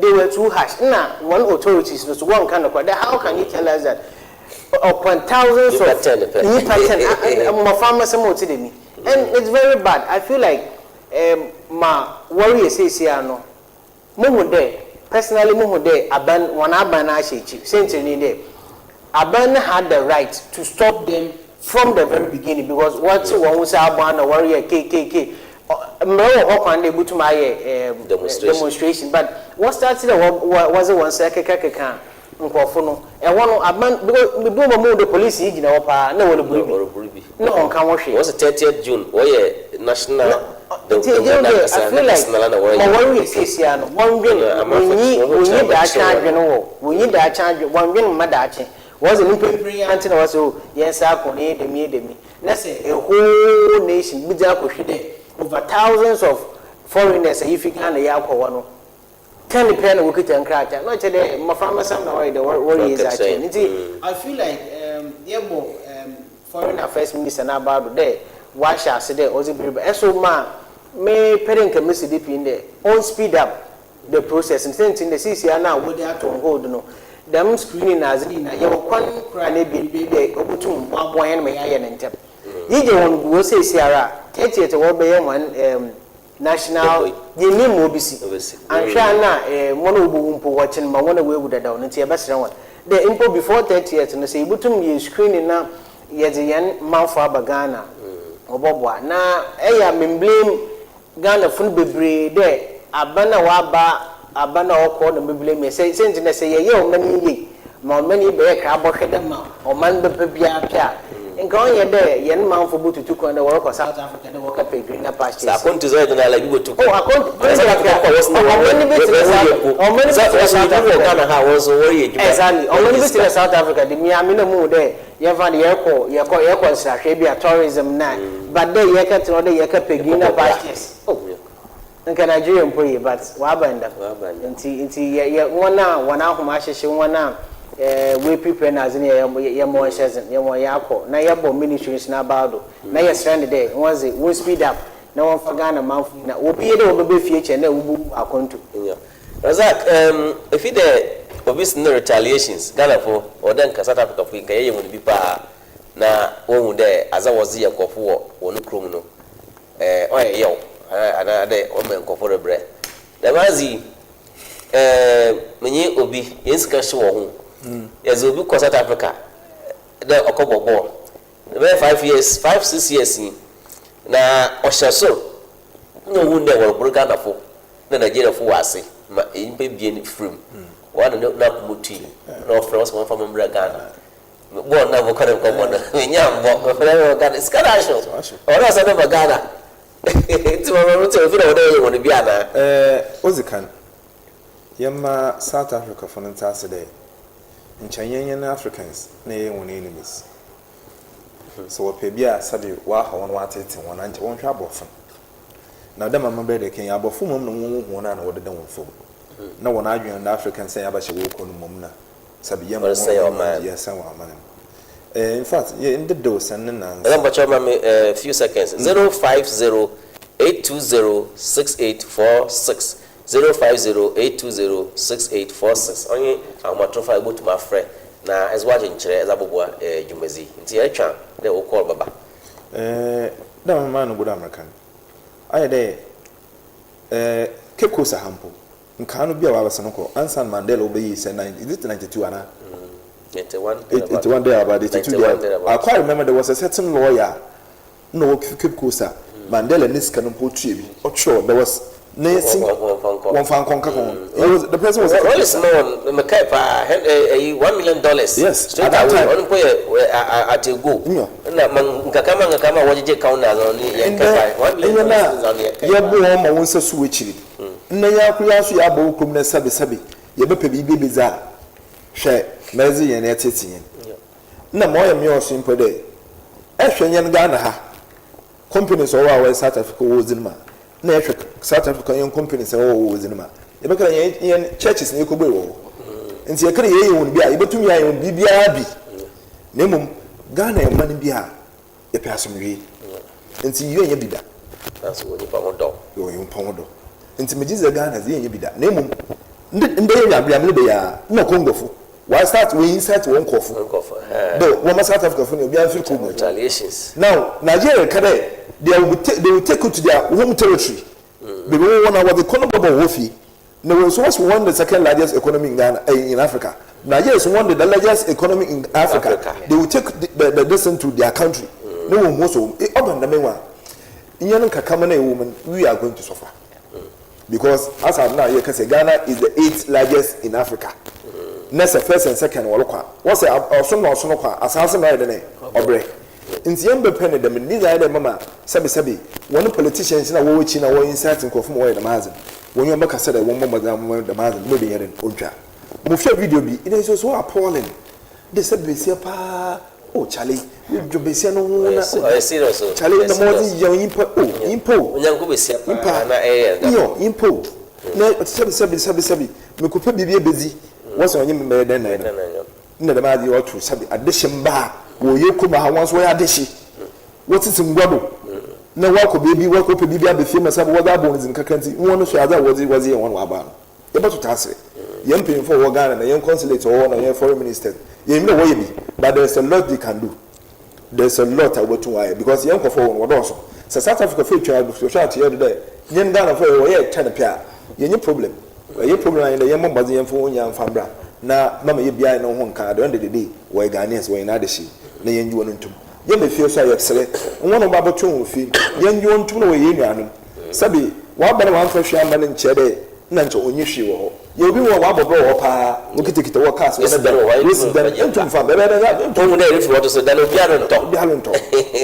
they were too harsh. Na one authorities no so wɔn ka no kora. How can you tell us that upon thousands Nipa of 10 pɛ. Nipa 10 mmɔfra sɛm a ɔte dɛm yi, and it's very bad. I feel like ma wɔreyɛ seesie ano, muhu dɛ, personally muhu dɛ aban wɔn aban no ahyɛ akyi. Sɛntiri ni dɛ aban no had the right to stop them from the very beginning, because wɔte wɔn ho sɛ aboa na wɔreyɛ kkk. Mmerɛ wɔ hɔ kwan dɛ ebutum ayɛ Demonstration. Demonstration, but wɔ start dɛ wɔ wɔ wɔdze wɔn nsa kekakeka nkurɔfo no, ɛhɔ no aban, because ebi wɔ mu de police yi gyina hɔ paa na wɔreburu bi Ɔreburu bi. Na ɔnka ho hwee. Wɔn sɛ 30th June wɔyɛ national Nti egye de I feel like ma wɔreyɛ seesia no, wɔndwen wɔnyi daakye adwene wɔ wɔnyi daakye adwene, wɔndwen mma daakye. Wɔdze ne mpempere yi ante na wɔsɛ o yɛn nsa akɔ na yɛ dɛm yɛ dɛm yi, na sɛ a whole nation bi dze akɔhwɛ dɛ over thousands of foreigners a yifi Ghana yɛ akɔ hɔ no, 10 pɛ na wɔkita nkrataa na ɔkyerɛ dɛ mmɔfra mmɛsɛm na wɔyɛ dɛ wɔreyɛ dze akyerɛ. Nti I feel like yɛbɔ Foreign Affairs Minister n'aba do dɛ wahyɛ ase dɛ ɔdze biribi ɛso ma mepɛ dɛ nka mesi de pii dɛ on speed up the process. Nti dɛ seesia no a wɔde ato on hold no, dɛm screening na adze nyinaa, yɛwɔ kwan koraa na ebien bi dɛ obotum waboa hɛn ma yɛayɛ no ntɛm. Yigye wɔn gu hɔ seesiara a, 30th wɔbɛyɛ wɔn national, yɛnim ma obisi anhwɛ a na wɔn a wɔbɛwu mpo wɔkyen ma wɔn a wɔawu dadaw no. Nti yɛbɛsrɛ wɔn dɛ mpo before 30th no, sɛ yɛbɛtum yɛ screening na yɛdze yɛn manfo aba Ghana, wɔbɔboa. Na ɛyɛ a memblame Ghana fo no bebree dɛ aban a waba, aban a ɔkɔ na meblame yɛ sɛ sɛ nti na sɛ yɛyɛ ɔman yi yie ma ɔman yi bɛyɛ kra abɔhwɛ dɛ ma ɔman bɛpɛ biara pɛ a. Nka ɔnnyɛ dɛ hɛn manfo botutu kwan dɛ wɔrokɔ South Africa dɛ wɔkɛpɛ greener Sɛ pastures. akwantu dze ɔyɛ dzen ara bi botu Oh, kwan. akwantu, Sɛ South Africa kɔ a wɔse na ɔman no bi wɔn tse dɛ ho South, yɛ mpo. ɔman no bi Sɛ tse dɛ wɔse South binom wɔ Africa. Ghana ha a wɔn nso wɔreyɛ edwuma Exactly, ɔman wɔregye no bi tse sika. dɛ South Africa de, me a me na muhu dɛ yɛmfa no yɛkɔ yɛkɔ yɛkɔ nsrahwɛ bi a tourism na but dɛ yɛkɛtsena hɔ dɛ yɛkɛpɛ greener Yɛkɔbɔ bra. pastures, oh. Nka Nigeria mpo ye but wɔaba ndam Wɔaba ndam. Ntsi ntsi yɛ yɛ hɔn a hɔn ahom ahyehye hɔn a eh woepirpir na adze no yɛ yɛma hɔn hyɛ dzen yɛma hɔn yɛakɔ na yɛbɔ ministry no so n'abaw do na yɛserɛ no dɛ hɔn dze won speed up na wɔmfa Ghana manfo nyina obi ye dɛ wɔbɛba fie kyɛn dɛ wobowu wɔ akwantu. Nyew. Razak, ehm efi dɛ obi se no retaliations, Ghanafo, ɔwɔ dɛ nka South Africafo yi nka yɛyɛ hɔn bi paa na wohu dɛ adze a wɔdze yɛ nkorɔfo wɔ hɔn kurom no eh, ɔyɛ yaw anaa dɛ ɔma nkorɔfo rebrɛ. Dɛm adze yi, eh, menye obi hɛn sika hye wɔ ho. Yɛdze obi kɔ South Africa dɛ ɔkɔbɔ bɔɔl. Bɛyɛ 5 years, 5, 6 years yi, na ɔhyɛ sor na ohun dɛ wɔrobor Ghanafo na Nigeriafo wɔ ase ma nyimpa ebien fir mu. Ɔana n'akoma tui na ɔfrɛ wɔse wɔmfa me mbra Ghana. Bɔɔl no a mokɔ no nkɔbɔ no, mennya mmbɔ. Mefrɛ me wɔ Ghana. Sika no ahyew. Ɔwɔ dɛ ɔsan ba Ghana. Ntsi mama me tse ofi na ɔwɔ dɛ yɛyɛ hɔn bi anaa? Eh, odzi kan, yɛmma South Africafo no ntse ase dɛ, nkyɛ hɛn hɛn Africans na yɛyɛ hɔn enemies. Sɛ wɔpɛ bi a sɛbe wɔahaw hɔn, wɔatseetsee hɔn a, nkyɛ wɔnhwɛ aborɔfo no. Na dɛ ma mebɛyɛ dɛ kã yi, aborɔfo mbom na wohu hɔn a na wɔdeda hɔn famu, na hɔn adwen no dɛ Africans a yɛabɛhyɛ hɔn kɔ no mbom na Sabi yɛ mmɔ Wɔresɛe wɔn ɔman. yɛ sɛn wɔn aman mu. Eh, in fact, yɛ ndedew sɛn ne Ɛna nansa. mpakyɛw ma me eh, few seconds. 050 820 6846 050 820 6846 ɔnye ahomatorofo a ebotum afrɛ na ɛdze w'adwenkyerɛ ɛdze aboboa eh, dwumadzi. Nti yɛretwa dɛ wo call bɛba. Eh, dɛ mama no gu dɛ American. Ayɛ dɛ eh, Cape Coast ha mpo, nkaa no bi a wɔabɛsen kɔ ansa na Mandela wobɛyii sɛ nine, is it 92 anaa? 91 thereabout. 81 there about 82 91 there. thereabout. I quite remember there was a certain lawyer na ɔwɔ Cape Coast a Mandela ne sika no mpo otua bi. Ɔtwerɛ there was ne si Wɔmfa nkɔ. wɔmfa nkɔ nka ho. He was the person was a Rollins no wɔn mekae paa hɛn ɛyi $1 million Yes, straight at that away time. ɔno mpo yɛ at a go. Yeah. Na ma nkakama nkakama a wɔgyegye kaw na adze no yɛn Ndɛ kɛfa one million ɛnyɛ dollars na na ɔno yɛ kɛfa. yɛbo wɔn ma wɔn nsa so wɔ akyiri. Nnɛ yɛn akoro yɛn nso yɛabɔ wɔ kurom na sɛbe sɛbe yɛbɛpɛ biribi ebedzi a hwɛ mɛdze yɛn ɛtete yɛn. Na ma ɔyɛ mmea ɔso mpo dɛ ɛhwɛ yɛn Ghana ha companies a ɔwɔ a wɔyɛ South Africa wɔ dzi no ma na yɛhwɛ South Africa yɛn companies a wɔwɔ wɔ dzi no ma yɛbɛka dɛ yɛn churches na yɛkɔbue wɔ hɔ nti yɛka dɛ yɛyɛ wɔn bi a yɛbɛtumi ayɛ wɔn biribiara bi na mmom Ghana yɛ man bi a yɛpɛ asomdwee nti yɛnyɛ bi da. Nanso wɔ nipa ho dɔ. Yɛwɔ nipa ho dɔ nti megye dɛ Ghana dze yɛnyɛ bi da na mmom ndɛ yɛ nyaabea mene bɛyɛ a na Congofo wɔa start wɔ incite wɔn nkɔfo Nkɔfo. Ɛɛ. dɛ wɔma South Africa fo ne obiara mfiri Congo. Retaliations. Now Nigeria ka dɛ they will take you to their home territory baabi wɔwɔ na wɔde kɔ no bɛbɔ wɔ fie na wɔn nso wɔsi wɔn the second largest economy in Ghana, in Africa. Nigeria is one of the largest economy in Africa. Africa. They will take the this thing to their country ne wɔn ho so ɔba ndame wa nyɛ no nkakama na ɛwɔ mu no, we are going to suffer because as at now yɛ kɛsɛ Ghana is the eighth largest in Africa na sɛ first and second wɔlɔ kɔ a wɔsɛ ɔso na ɔso no kɔ a asaase na ɔyɛ dɛ ɔbrɛ nti yɛn bɛpɛ ne dɛm ne nyinaa dɛ mama sɛbisɛbi wɔn politicians na wɔwɔ akyi na wɔn incite nkurɔfo ma wɔyɛ dɛm adze wɔn yɛn bɛkasa dɛ wɔn bɔ mmɔden ama dɛm adze no mo bi yɛ dɛ ontwa mo hwɛ video bi, it is so appalling de sɛ besia paa oh chale dwo besia no ho na Ɔyɛ serious o. Chale na mo ɔdze yɛ nyimpa o, nyimpa o. Onyanko besia paa nyimpa na ɛyɛ dɛm. Nyɔ nyimpa o na sɛbi sɛbi sɛbi sɛbi mekɔpɛ biribi ebedzi wɔsɛ ɔnye me bɛyɛ dɛn na ɛno na dɛm adze ɔto sɛbi adehye mba a wɔyɛ kurom ha wɔn nso wɔyɛ adehye wɔtete ngua do na wɔakɔ beebi wɔakɔpɛ biribi aba fie ma sɛbi wɔdze abɔ wɔn dzin kakra nti wɔn nso adze a wɔdze yɛ wɔn wɔ aba no yɛbɛtoto ase. Yɛn mpanyinfoɔ a wɔwɔ Ghana na yɛn consulate a wɔwɔ na yɛn foreign ministers yɛn nyina wɔyɛ bi, but there is a lot they can do. There is a lot a wɔbɛtum wɔayɛ because yɛn nkɔfoɔ wɔ no wɔdɔɔso. Sɛ South Africa fo etwa hwɛ ato yɛ do dɛ yɛn Ghana fo yɛ wɔyɛ 10 pɛ a yɛnyɛ problem. Ɛyɛ problem ayɛ dɛ yɛn mmɔ mmɔden yɛn fo wɔn nyinaa mfa mbra na mama yɛ biara ne ho nka. At the end of the day wɔyɛ Ghanaians, wɔyɛ n'adehye na yɛn gye wɔn ntom. Yɛn bɛ fie so a yɛsrɛ wɔn a wɔn abɛto wɔn fie yɛn gye wɔn ntom na wɔyɛ yɛn nuanom. Sɛbi wɔaba na wɔamfa hwee amma no nkyerɛ dɛ. Nna nkyɛ onnyi hwee wɔ hɔ. Yɛ obi wɔ hɔ a ɔabɔ bra wɔ hɔ paa, wokitsakitsa wɔ cars wɔ ne dan, woesi dan, enntum mmfa mbrɛ bɛyɛ dɛn enntum. Ohu dɛ erefi hɔ to so dan obiara ronntɔ. Obiara ronntɔ.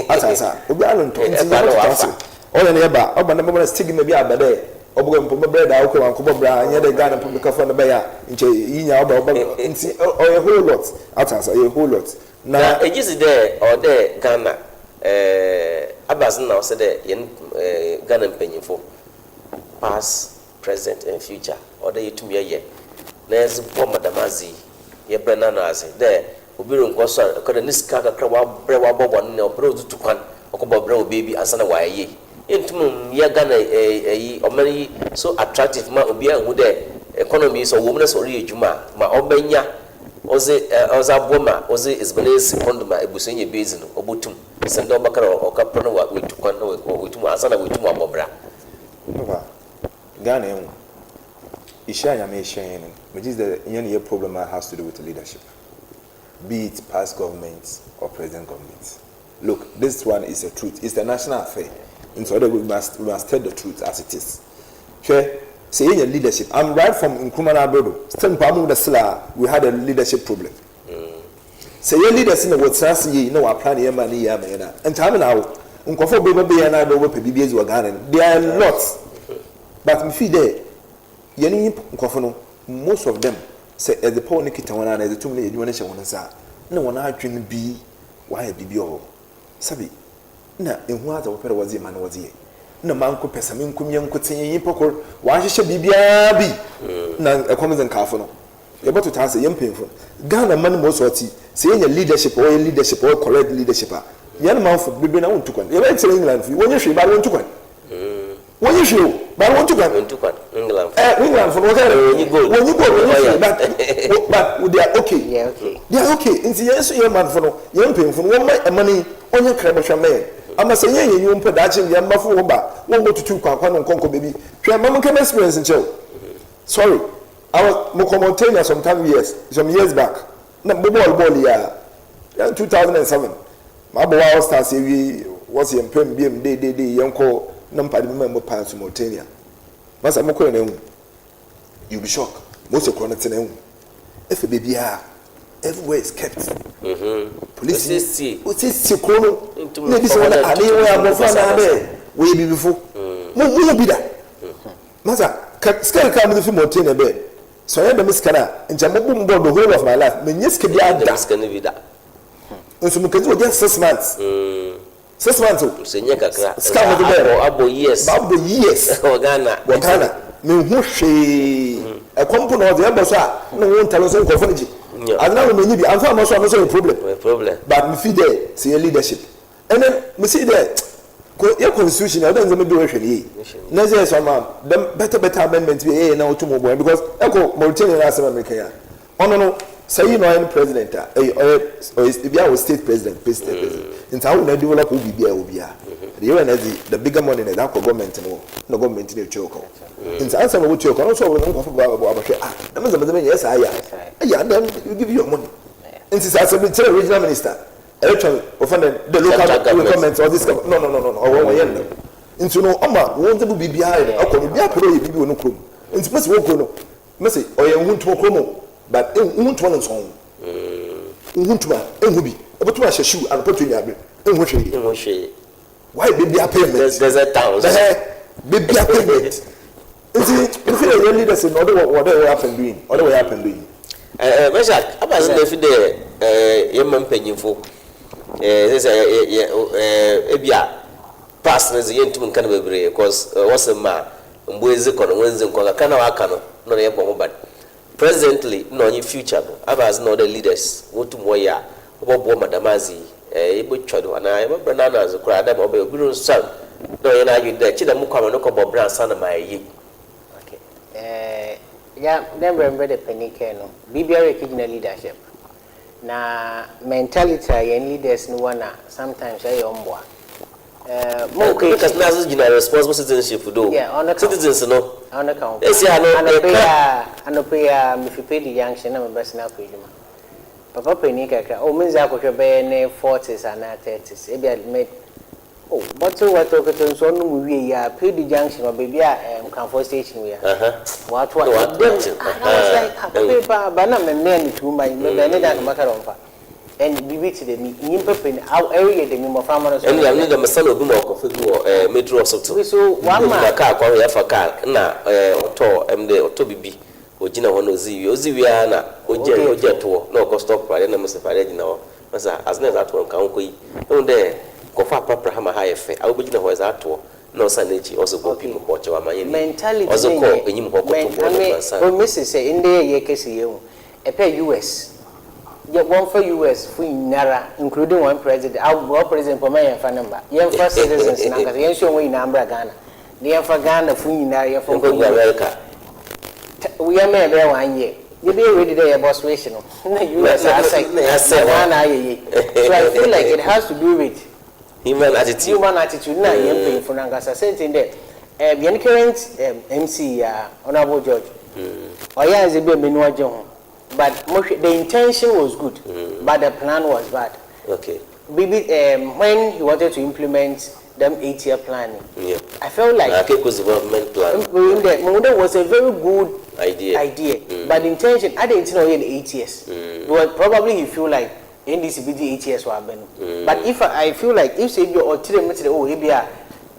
Atse ase a, obiara ronntɔ. Ntsi yɛbɔtoto ase. Ɔyɛ no yɛba a, ɔba no bɛma no stigma bi aba dɛ ɔbɔkɔ mpo bɛbrɛ daa wokɔ wannkɔbɔ bra a, nnyɛ dɛ Ghana mpo mekɛfa no bɛyɛ a nkyɛ iyi nya ɔba ɔba ntsi ɔyɛ whole lot. Atse ase a, ɔyɛ whole lot. Na Na. egye dzi dɛ ɔwɔ dɛ Ghana eh, abadze na ɔsɛ dɛ hɛn eh, Ghana mpanyimfo, past, present and future, ɔwɔ dɛ yetum yɛyɛ na yɛdze boa ma dɛm adze yi yɛbrɛ n'ano adze dɛ obi ronnkɔsoɛr kɔ dɛ ne sika kakra a ɔabrɛ ɔabɔboa no na ɔpɛ dɛ ɔdze tu kwan ɔkɔbɔ bra wɔ beebi ansaana ɔayɛ yie. Yenntum nnyɛ Ghana eh ɔman yi so attractive ma obiara nnhu dɛ economy yi sɛ ɔwɔ mu na sɛ ɔreyɛ edwuma a ma ɔbɛnya ɔdze ɔdze aboa ma ɔdze edziban esi pon do ma ebusua enya bi edzi no obotum sen dɛ ɔbɛka dɛ ɔkɛper na oetu kwan na oetum ansaana oetum ɔabɔ bra. Papa, Ghana ehu, ehyia a Nyame ehyia hɛn no, megye dzi dɛ nnyɛ ne yɛ problem a has to do with leadership, be it past government or present government. Look, this one is a truth, it's a national affair, nti ɔwɔ dɛ we must we must tell the truth as it is. Hwɛ, sɛ yenya leadership, I'm right from Nkrumah n'aber do, still mpo amu dɛ still a we had a leadership problem. Sɛ yɛ leaders na wɔtsena ase yie na wɔaplan yɛn man no yie ama yɛn a, nkyɛ ame na awo. Nkorɔfo a wɔbɛba yɛn na wɔbɛpɛ biribi edzi wɔ Ghana no, they are a lot. But me feel dɛ yɛn nyimp nkorɔfo no, most of them, sɛ edze power no kitsa hɔn anaa edze tum no yɛ edwuma no hyɛ hɔn nsa a, nna hɔn adwen bi wɔayɛ biribi wɔ hɔ. Sɛbi, nna ehu adze a wɔpɛ dɛ wɔdze yɛ ma no wɔdze yɛ. Nna manko pɛsɛmenkomenya nkotsee, nyimpa kor, wɔahyehyɛ biribiara bi na ɛkɔm dze nkaafo no. Yɛbɔto taa sɛ yɛn mpanyinfo no, Ghana man mu ɔsɛ ɔtse, sɛ yenya leadership a ɔyɛ leadership a ɔyɛ correct leadership a, yɛn manfo bebree na wonntu kwan. Yɛbɛyɛ tse dɛ Englandfo yi, wɔnnyɛ hwee but wonntu kwan. Wɔnnyɛ hwee o, but wonntu kwan. Wonntu kwan, Englandfo. Eh, Englandfo no wɔka dɛ Wɔnyi gold. Wɔnyi gold, wɔnnyɛ Oil. hwee but but they are okay. They are okay. They are okay. Ntsi yɛn so yɛn manfo no, yɛn mpanyinfo no, wɔmma ɛman yi ɔnyɛ krabɔhwɛ mma yɛn. Ama sɛ yɛn yɛn nyi mpo daakye yɛn mbafo wɔba a, wɔnnkɔtutu kwan kwan no nnkɔ nkɔ beebi. Hwɛ, ma menka m'experience nkyerɛ wo. Sorry. I was mokɔ Mauritania some time years some years back na mo bɔɔl bɔɔl yi a yɛn 2007 mabɔ wa all stars ewie wɔsi yɛn pɛm biem de de de yɛn kɔ na mpaade bi ma mo paa to Mauritania masa mo kɔ yɛn ehu you be shocked mo sɛ korɔ no tena ehu efe beebi a everywhere is kept polisi osiesie kuro no na ebi sɛ wɔn a ne wɔn abɔfra naa dɛ wɔyɛ bibifo mo mo hu bi da. Masa, ka sika kakra a medze fi Mauritania bae no, sɛ ɔnnyɛ dɛm sika no a, nkyɛ mobɔ mu bɔɔl the whole of my life, mennya sika biara da. Dɛm sika no bi da. Nso mekedzi hɔ just 6 months. 6 months o. Nso nnyɛ kakra. Sika a medze bae no. Abɔ years. Mabɔ years. Wɔ Ghana. Wɔ Ghana. Mennhu hwee. Ɛkɔm mpo na ɔdze ɛbɔ so a, nna wo ntar nso nkorɔfo no gye. Adze no ama menye bi, ammfa amma so a, no so yɛ problem. Ɔyɛ problem. But me feel dɛ sɛ yɛ leadership Ɛnɛ mesi dɛ ko yɛ constitution ɔdɛ ndzɛmba bi wɔhwɛ no yie na sɛ yɛsɛ ɔma dɛm better better amendment bi yɛyɛ na ɔtum bɔ yɛn because ɛkɔ Mauritania na asɛm America yi a ɔno no sɛ yi na ɔyɛ no president a ɛyɛ ɔyɛ ɔyɛ ebi a wɔ state president pɛ state president nti awo na develop wo biribi a ɛwɔ biara de yɛwɛ na ɛdze the bigger money na ɛdze akɔ government no hɔ na government no etua ɔka nti ansa na wɔtua ɔka no nso ɔwɔ nkɔfo ba abɛhwɛ ah ɛmu ndzɛmba ndzɛmba nyɛ saa yɛ a ɛyɛ and then you give your money nti sɛ asɛm bi kyerɛ regional minister ɛretwɛn wɔfɛ no the local government ɔde sika no, ɔwɔ wɔn yɛn no nti no ɔma wɔn nsa bu biribiara yɛ no ɛkɔ no obiara pɛ dɛ ɔyɛ biribi wɔ ne kurom nti mɛsi wɔ kuro no mɛsi ɔyɛ nhuntuma kurom o but nhuntuma no nsɔn nhuntuma ehu bi ɔbɛtuma ahyɛ shoe anɔpa tu enyame ehu hwee. Ehu hwee. Why beebi a payment? Desert towns. Ɛhɛ beebi a payment nti nfi dɛ yɛn leaders no ɔde wɔ wɔde wɔyɛ up and doing ɔde wɔyɛ up and doing. Ɛɛ Meshak abaase na efi dɛ yɛn mma mpanyinfo sɛ yɛ yɛ ebi a past no dze yɛntum nka no bebree 'cause wɔsɛ ma mboa edzi kɔ no wɔn ndzi nkɔ kakra na waka no na ɔno yɛbɔ ho ban. Presently na ɔnye future no abaase na ɔdɛ leaders wotum wɔyɛ a wɔbɔboa ma dɛm adze yi yɛbɛtwa do anaa yɛbɛbrɛ no ano adze koraa dɛ ma ɔbɛyɛ obi ronsuar na ɔyɛ n'adwen dɛ kye dɛ mokɔ ama no kɔbɔ bra ansa na mayɛ yie. Okay. Ya dɛ mbrɛ mbrɛ dɛ panyin kɛɛ no, biribiara ekegyina leadership. Na mentality a yɛn leaders no wɔ na sometimes ɛyɛ ɔmboa. Monkɔ Because ekyir. na adze gyina responsible citizenship do. Yeah, ɔno ka ho. Citizens no. Ɔno ka ho paa. Esi ano Anɔpa yi yɛka. a anɔpa yi a mefi Pedi Junction na mebɛsena akɔ edwuma. Papa panyin kakra, oh medze akɔhwɛ bɛyɛ ne 40s anaa 30s, ebia mid. Oh, bottle water okete nso ɔno mu wie yi a, Pedu Junction wɔ baabi a Nkamfoɔ station wɔ yi a. Wato Na a wato dem akyi. ah, na was like, ah, papa yi paa ba na memmɛn no too much, mebɛn ne dan ka mɛka dɛ ɔmfa. And biribi te dɛm yi, nyimpa pii no, aw ɛreyɛ dɛm yi, mbɔframba no so Ɛno wɔyɛ yɛ dɛm. dɛm sɛ na obi ma ɔkɔfa bi wɔ Metro Hospital. Bi so wama Ogyina kaa kwan ho, yɛafa kaa na ɔtɔ dɛ ɔtɔ bibi, ogyina hɔ na odzi wie. Odzi wie ara na ogya ogya ogya to. toɔ na ɔkɔ stop prade na mese prade gyina hɔ. Masa adze na ɛdze ato hɔ nka nkɔ yi. Ehu dɛ nkorɔfo aprapra ha ma ha ayɛ fɛ. A wobɛgyina hɔ ɛdze ato hɔ na ɔsan n'ekyi ɔdze kɔ pii mu kɔ ɔkyɛw ama yɛn ni. Mentality Ɔdze ne kɔ nyɛ enyim hɔ kɔto men bɔɔl no ame ansa. o mese sɛ ndɛ yɛ yɛkɛse yɛn hu ɛpɛ US yɛ wɔmfa US fo nyinara, including wɔn president, aw wɔn president pɔ mɛ yɛmfa ne mba, yɛmfa citizens nankasa, yɛnhyɛ wɔn nyinaa mbra Ghana na yɛmfa Ghana fo nyinara yɛmfa Yɛnkɔ nkɔ gu US. America. Yɛma yɛbɛyɛ 1 year, yɛbɛyɛ ready dɛ yɛbɔ switch no na Na US asɛe na na yɛasɛe hɔ. Ghana ayɛ yie. So I feel like it has to do with human attitude. Human attitude na yɛn mpanyinfo no ankasa. Sɛnti dɛ yɛn current MCE yi a, Honourable George, ɔyɛ adze bi a m'ani gye ho, but mohwɛ, the intention was good but the plan was bad. Bibi when he wanted to implement them 8-year plan, I felt like Na Cape Coast development plan. The was a very good idea. Idea, but the intention, I didn't know in 8 years, because probably he feel like NDC be the 8 years wɔ abɛn no. But if I feel like if say ebi ɔkyerɛ mu kyerɛ, oh, ebi a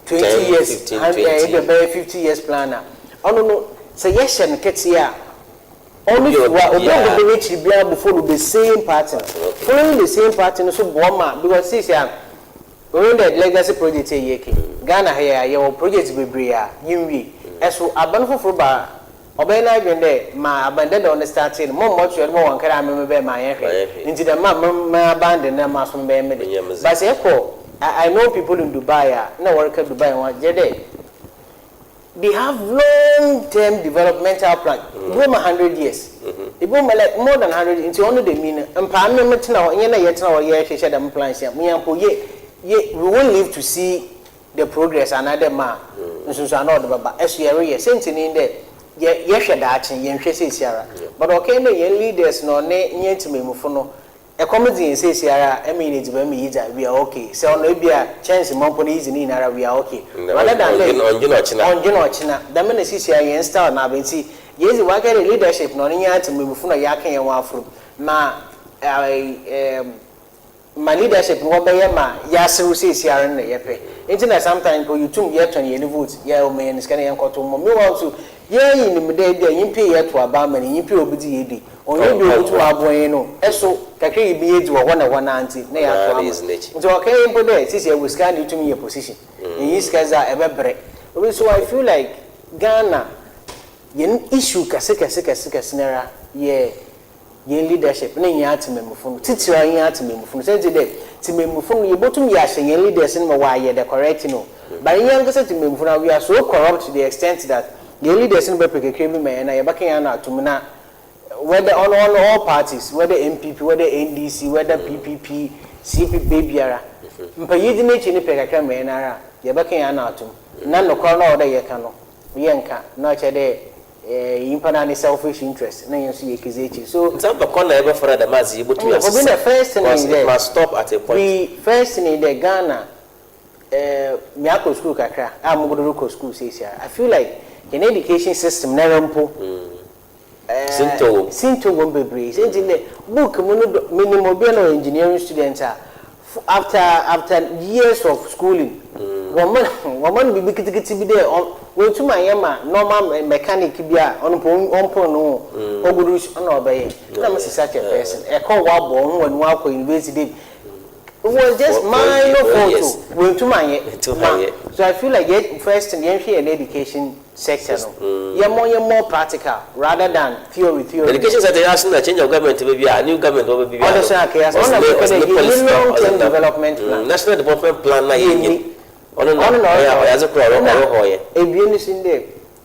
20 10, years, 15, 100, 20. Ebi bɛyɛ 50 years plan a, ɔno no sɛ yɛhyɛ no kɛseɛ a, ɔno Obi a fi wa ɔdi obi a biara. ɔbɛbɛ n'akyiri biara before follow the same pattern, following the same pattern so boɔ ma, because sisi a wɔn dɛ legacy project yɛ yɛ ke Ghana ha yɛ a, yɛwɔ project bebree a yɛnwie. Ɛso aban foforɔ ba a, ɔbɛyɛ n'adwene dɛ ma aban dada ɔno start no mo mmɔtoa no ma wɔn kra ameme bɛyɛ ma yɛn Ma yɛn hwɛ hwɛ. Nti dɛ ma aban de na ma so bɛyɛ me Menyɛ de me dze. But sɛ ɛkɔ, I know people in Dubai a na wɔreka Dubai ho agye dɛ they have long term developmental plan, ebi wɔ ma 100 years, ebi wɔ ma like more than 100. Nti ɔno de mi no mpaa mi mo tena hɔ nyɛ na yɛ tena hɔ yɛ hwehwɛ dɛm plans yɛ mo yɛn mpo yɛ we won't live to see the progress anaa ma nsonson ɔde bɛba. Ɛso yɛreyɛ sɛnti ni dɛ yɛ yɛhwɛ daakye, yɛnhwɛ seesiara, but ɔkɛn dɛ yɛn leaders na ɔne nyɛ ntimamufo no ɛkɔm dze yɛn seesiara ɛma yɛn edziban mi yi dza, we are okay. Sɛ ɔno ebi a kyɛnse mɔmpo no yi dzi ne nyinara, we are okay. Rather than dɛ ɔndwene ɔkyena. Ɔndwene ɔkyena dɛm na sisi a yɛn style na abɛnti yɛdzi wakɛ dɛ leadership na ɔne nyɛ atemamufo na yɛaka yɛn ho aforo ma ma leadership no wɔbɛyɛ ma yɛaserew seesiara no na yɛpɛ. Nti na sometimes mpo yɛtum yɛtɔn yɛn vote, yɛ ɔma yɛn sika na yɛnkɔto mmɔ. Meanwhile nso yɛyi nim dɛ ebi a nyimpa yi yɛto aba ama no, nyimpa yi obi dzi yɛ di ɔnyɛ bi obi tum aboa yɛn no, ɛso kakra yi bi yɛdzi wɔ hɔ na hɔ nante na yɛato Na ama. yɛdzi n'akyi. Nti ɔka yi mpo dɛ sisi ɛwɔ sika na etum yɛ position yɛyi sika dza ɛbɛbrɛ obi. So I feel like Ghana yɛn issue kɛse kɛse kɛse kɛse nara yɛ yɛn leadership ne yɛn atemamufo no, titiri a yɛn atemamufo no. Sɛnti dɛ temamufo no yɛbɛtum yɛ ahyɛ yɛn leaders no ma wɔayɛ the correct no, but yɛn ankasa temamufo no, we are so corrupt to the extent that yɛn leaders no bɛpɛ kakra bi ma yɛn na yɛbɛka yɛn ano atom na whether on all parties, whether NPP, whether NDC, whether PPP, CPP biara mpanyin di n'akyi ne pɛ kakra ma yɛn ara, yɛbɛka yɛn ano atom na nokorɛ no a ɔdɛ yɛka no yɛnka na ɔkyerɛ dɛ nyimpa naa ne selfish interest na yɛn nso yɛ kezi akyi so. Nti abɛkɔ na yɛbɛfra dɛm adze yi yɛbɛtumi Obi the first thing because is it that must stop at a point. We first thing is that Ghana me akɔ school kakra a mo gbɔdɔ kɔ school seesia, I feel like yɛn education system nara mpo Sintɔ wɔ mu. Sintɔ wɔ mu bebree. Sɛ nti dɛ book mu no do minim obi a na ɔyɛ engineering student a after years of schooling, wɔn ma no biribi kitikiti bi dɛ wɔntum anyɛ ma normal mechanic bi a ɔno mpo ɔmpo no ho ogudu ɔna ɔbɛyɛ na mo sisa such a person ɛkɔ wabɔ ɔho wɔn wakɔ university de, it was just minor four fault years. O wɔntum anyɛ Wɔntum ma. anyɛ. So I feel like yɛ first thing, yɛn hwɛ yɛn education sector no, yɛ more yɛ more practical rather than theory theory. Education sector yɛ aso na change of government bɛ bi a, new government bɛ bi a. Ɔno so akɛyɛ sɛ ɔno na mepɛ dɛ yɛnni long term development plan. National development plan na yɛ Yɛnni. Ɔno na Ɔno na ɔyɛ ɔyɛ ɔyɛ adze koro a Ɛna ɔwɔ hɔ yɛ. Ebien no so dɛ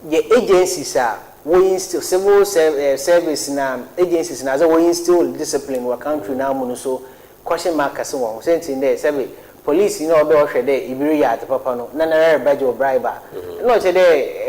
yɛ agencies a wɔyi instill civil service na agencies na adze wɔyi instill discipline wɔ country na mu no, so question mark kɛse wɔ ho. Sɛnti dɛ sɛbi police na ɔdɔ ɔhwɛ dɛ ebi reyɛ adze papa no na nara rebɛgye o bribe a, ɛna ɔkyerɛ dɛ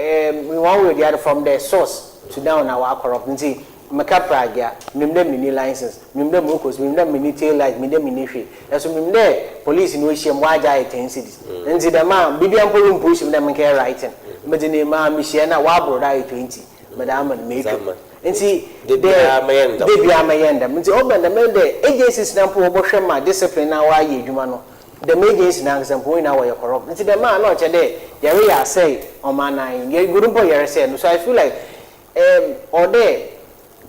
in one way or the other, from the source to down na wa corrupt. Nti Meka pragya, minyim dɛ minnyi license, minyim dɛ morokɔ skuul, minyim dɛ minnyi tail light, minyim dɛ minnyi hwee. Eso minyim dɛ police no ohyia mu, ɔagye ayɛ 10 cedis. Ntsi dɛm a, biribiara mpo rummpush me dɛ menkɛyɛ writing. Medze no ema a, mihyia no a, ɔabor do ayɛ 20, medze ama no, meetwa mu. Ntsi Da dɛ biara mɛyɛ no da dɛm. Biara mɛyɛ no dɛm. Ntsi ɔba no dɛm no dɛ agencies no mpo wɔbɔhwɛ ma discipline na wɔayɛ edwuma no, dɛm agency no ankasa mpo hɔn nyinaa wɔyɛ corrupt. Ntsi dɛm a na ɔkyerɛ dɛ yɛreyɛ asɛe ɔman no ara, yɛgu do mpo yɛresɛe no. So I feel like ɔwɔ dɛ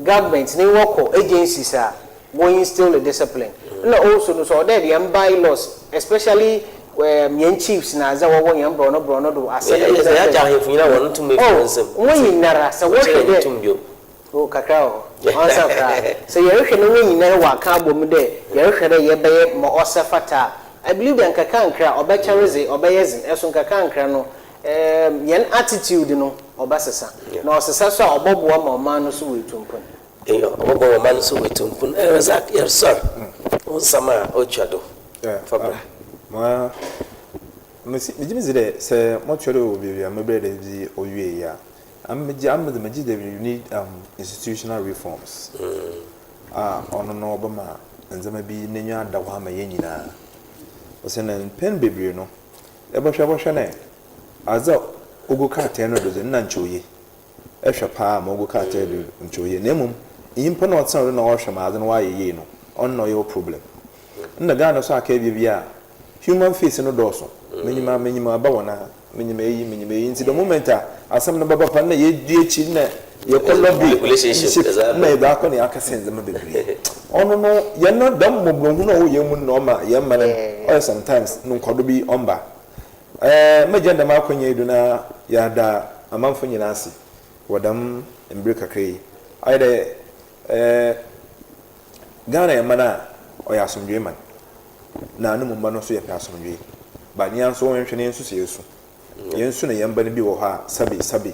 government ne wɔkɔ agencies a wɔ instill the discipline. Na also no so ɔwɔ dɛ yɛn bylaws, especially yɛn chiefs na adze a wɔwɔ yɛn borɔno borɔno do, assemblies. Sɛ yɛagye ahemfo nyinaa wɔn tum efi wɔn nsam. Oh, wɔn nyinara sɛ wɔhwɛ dɛ tum bio. Oh, kakra wɔ hɔ ɔnsa koraa. Sɛ yɛrehwɛ no, wɔn nyinara wɔaka abɔ mu dɛ yɛrehwɛ dɛ yɛbɛyɛ ma ɔsɛ fata a, I believe dɛ nkakrankra ɔbɛkyɛre dze, ɔbɛyɛ dzen, ɛso nkakrankra no yɛn attitude no ɔbɛsesa, na ɔsesa so a, ɔbɛboa ma ɔman no so wɔ etu mpon. Eyo, ɔbɛboa ma ɔman no so wɔ etu mpon. Razak, yɛresɔr wo nsɛm a ɔtwa do fa bra. Ma mesi megye medzi dɛ sɛ mɔtwerɛ wɔ beebi a mebrɛ dɛ dze owie yi a, megye am dze megye dɛ we need institutional reforms a ɔno no ɔbɛma ndzɛmba bi n'enyi ada hɔ ama yɛn nyinaa. Osiandɛ mpɛn bebree no, ɛbɛhwɛ bɔhwɛ no, adze a ogu krataa no do dze nna nkyɛ oye. Ɛhwɛ paa ma ogu krataa do nkyɛ oye, na mmom nyimpa na ɔtsena do na ɔhwɛ ma adze no wɔayɛ yie no, ɔno na ɔyɛ wo problem. Nna Ghana so aka ebia bi a human face no dɔɔso. Menyim a menyim aba wɔ n'aha, menyim eyi, menyim eyi, nti the moment a asɛm no bɛba pa na yɛdi akyi na yɛkɔ lobby relationship na yɛdze akɔ na yɛakɛsɛ ndzɛmba bebree. Ɔno no yɛn no dɛm mmɔborɔhunu a ɔwɔ yɛn mu no na ɔma yɛn ma no ɔyɛ sometimes no nkɔdo bi ɔmba. Mɛgya dɛm akɔnya yi do na yɛada amanfo nyinaa ase wɔ dɛm mber kakra yi. Ayɛ dɛ Ghana yɛ man a ɔyɛ asomdwee man, na no mu mba no nso yɛpɛ asomdwee. But yɛn nso wɔnhwɛ no, yɛn nso sɛ yɛsu. Yɛn nso na yɛn mba no bi wɔ hɔ a sabi sabi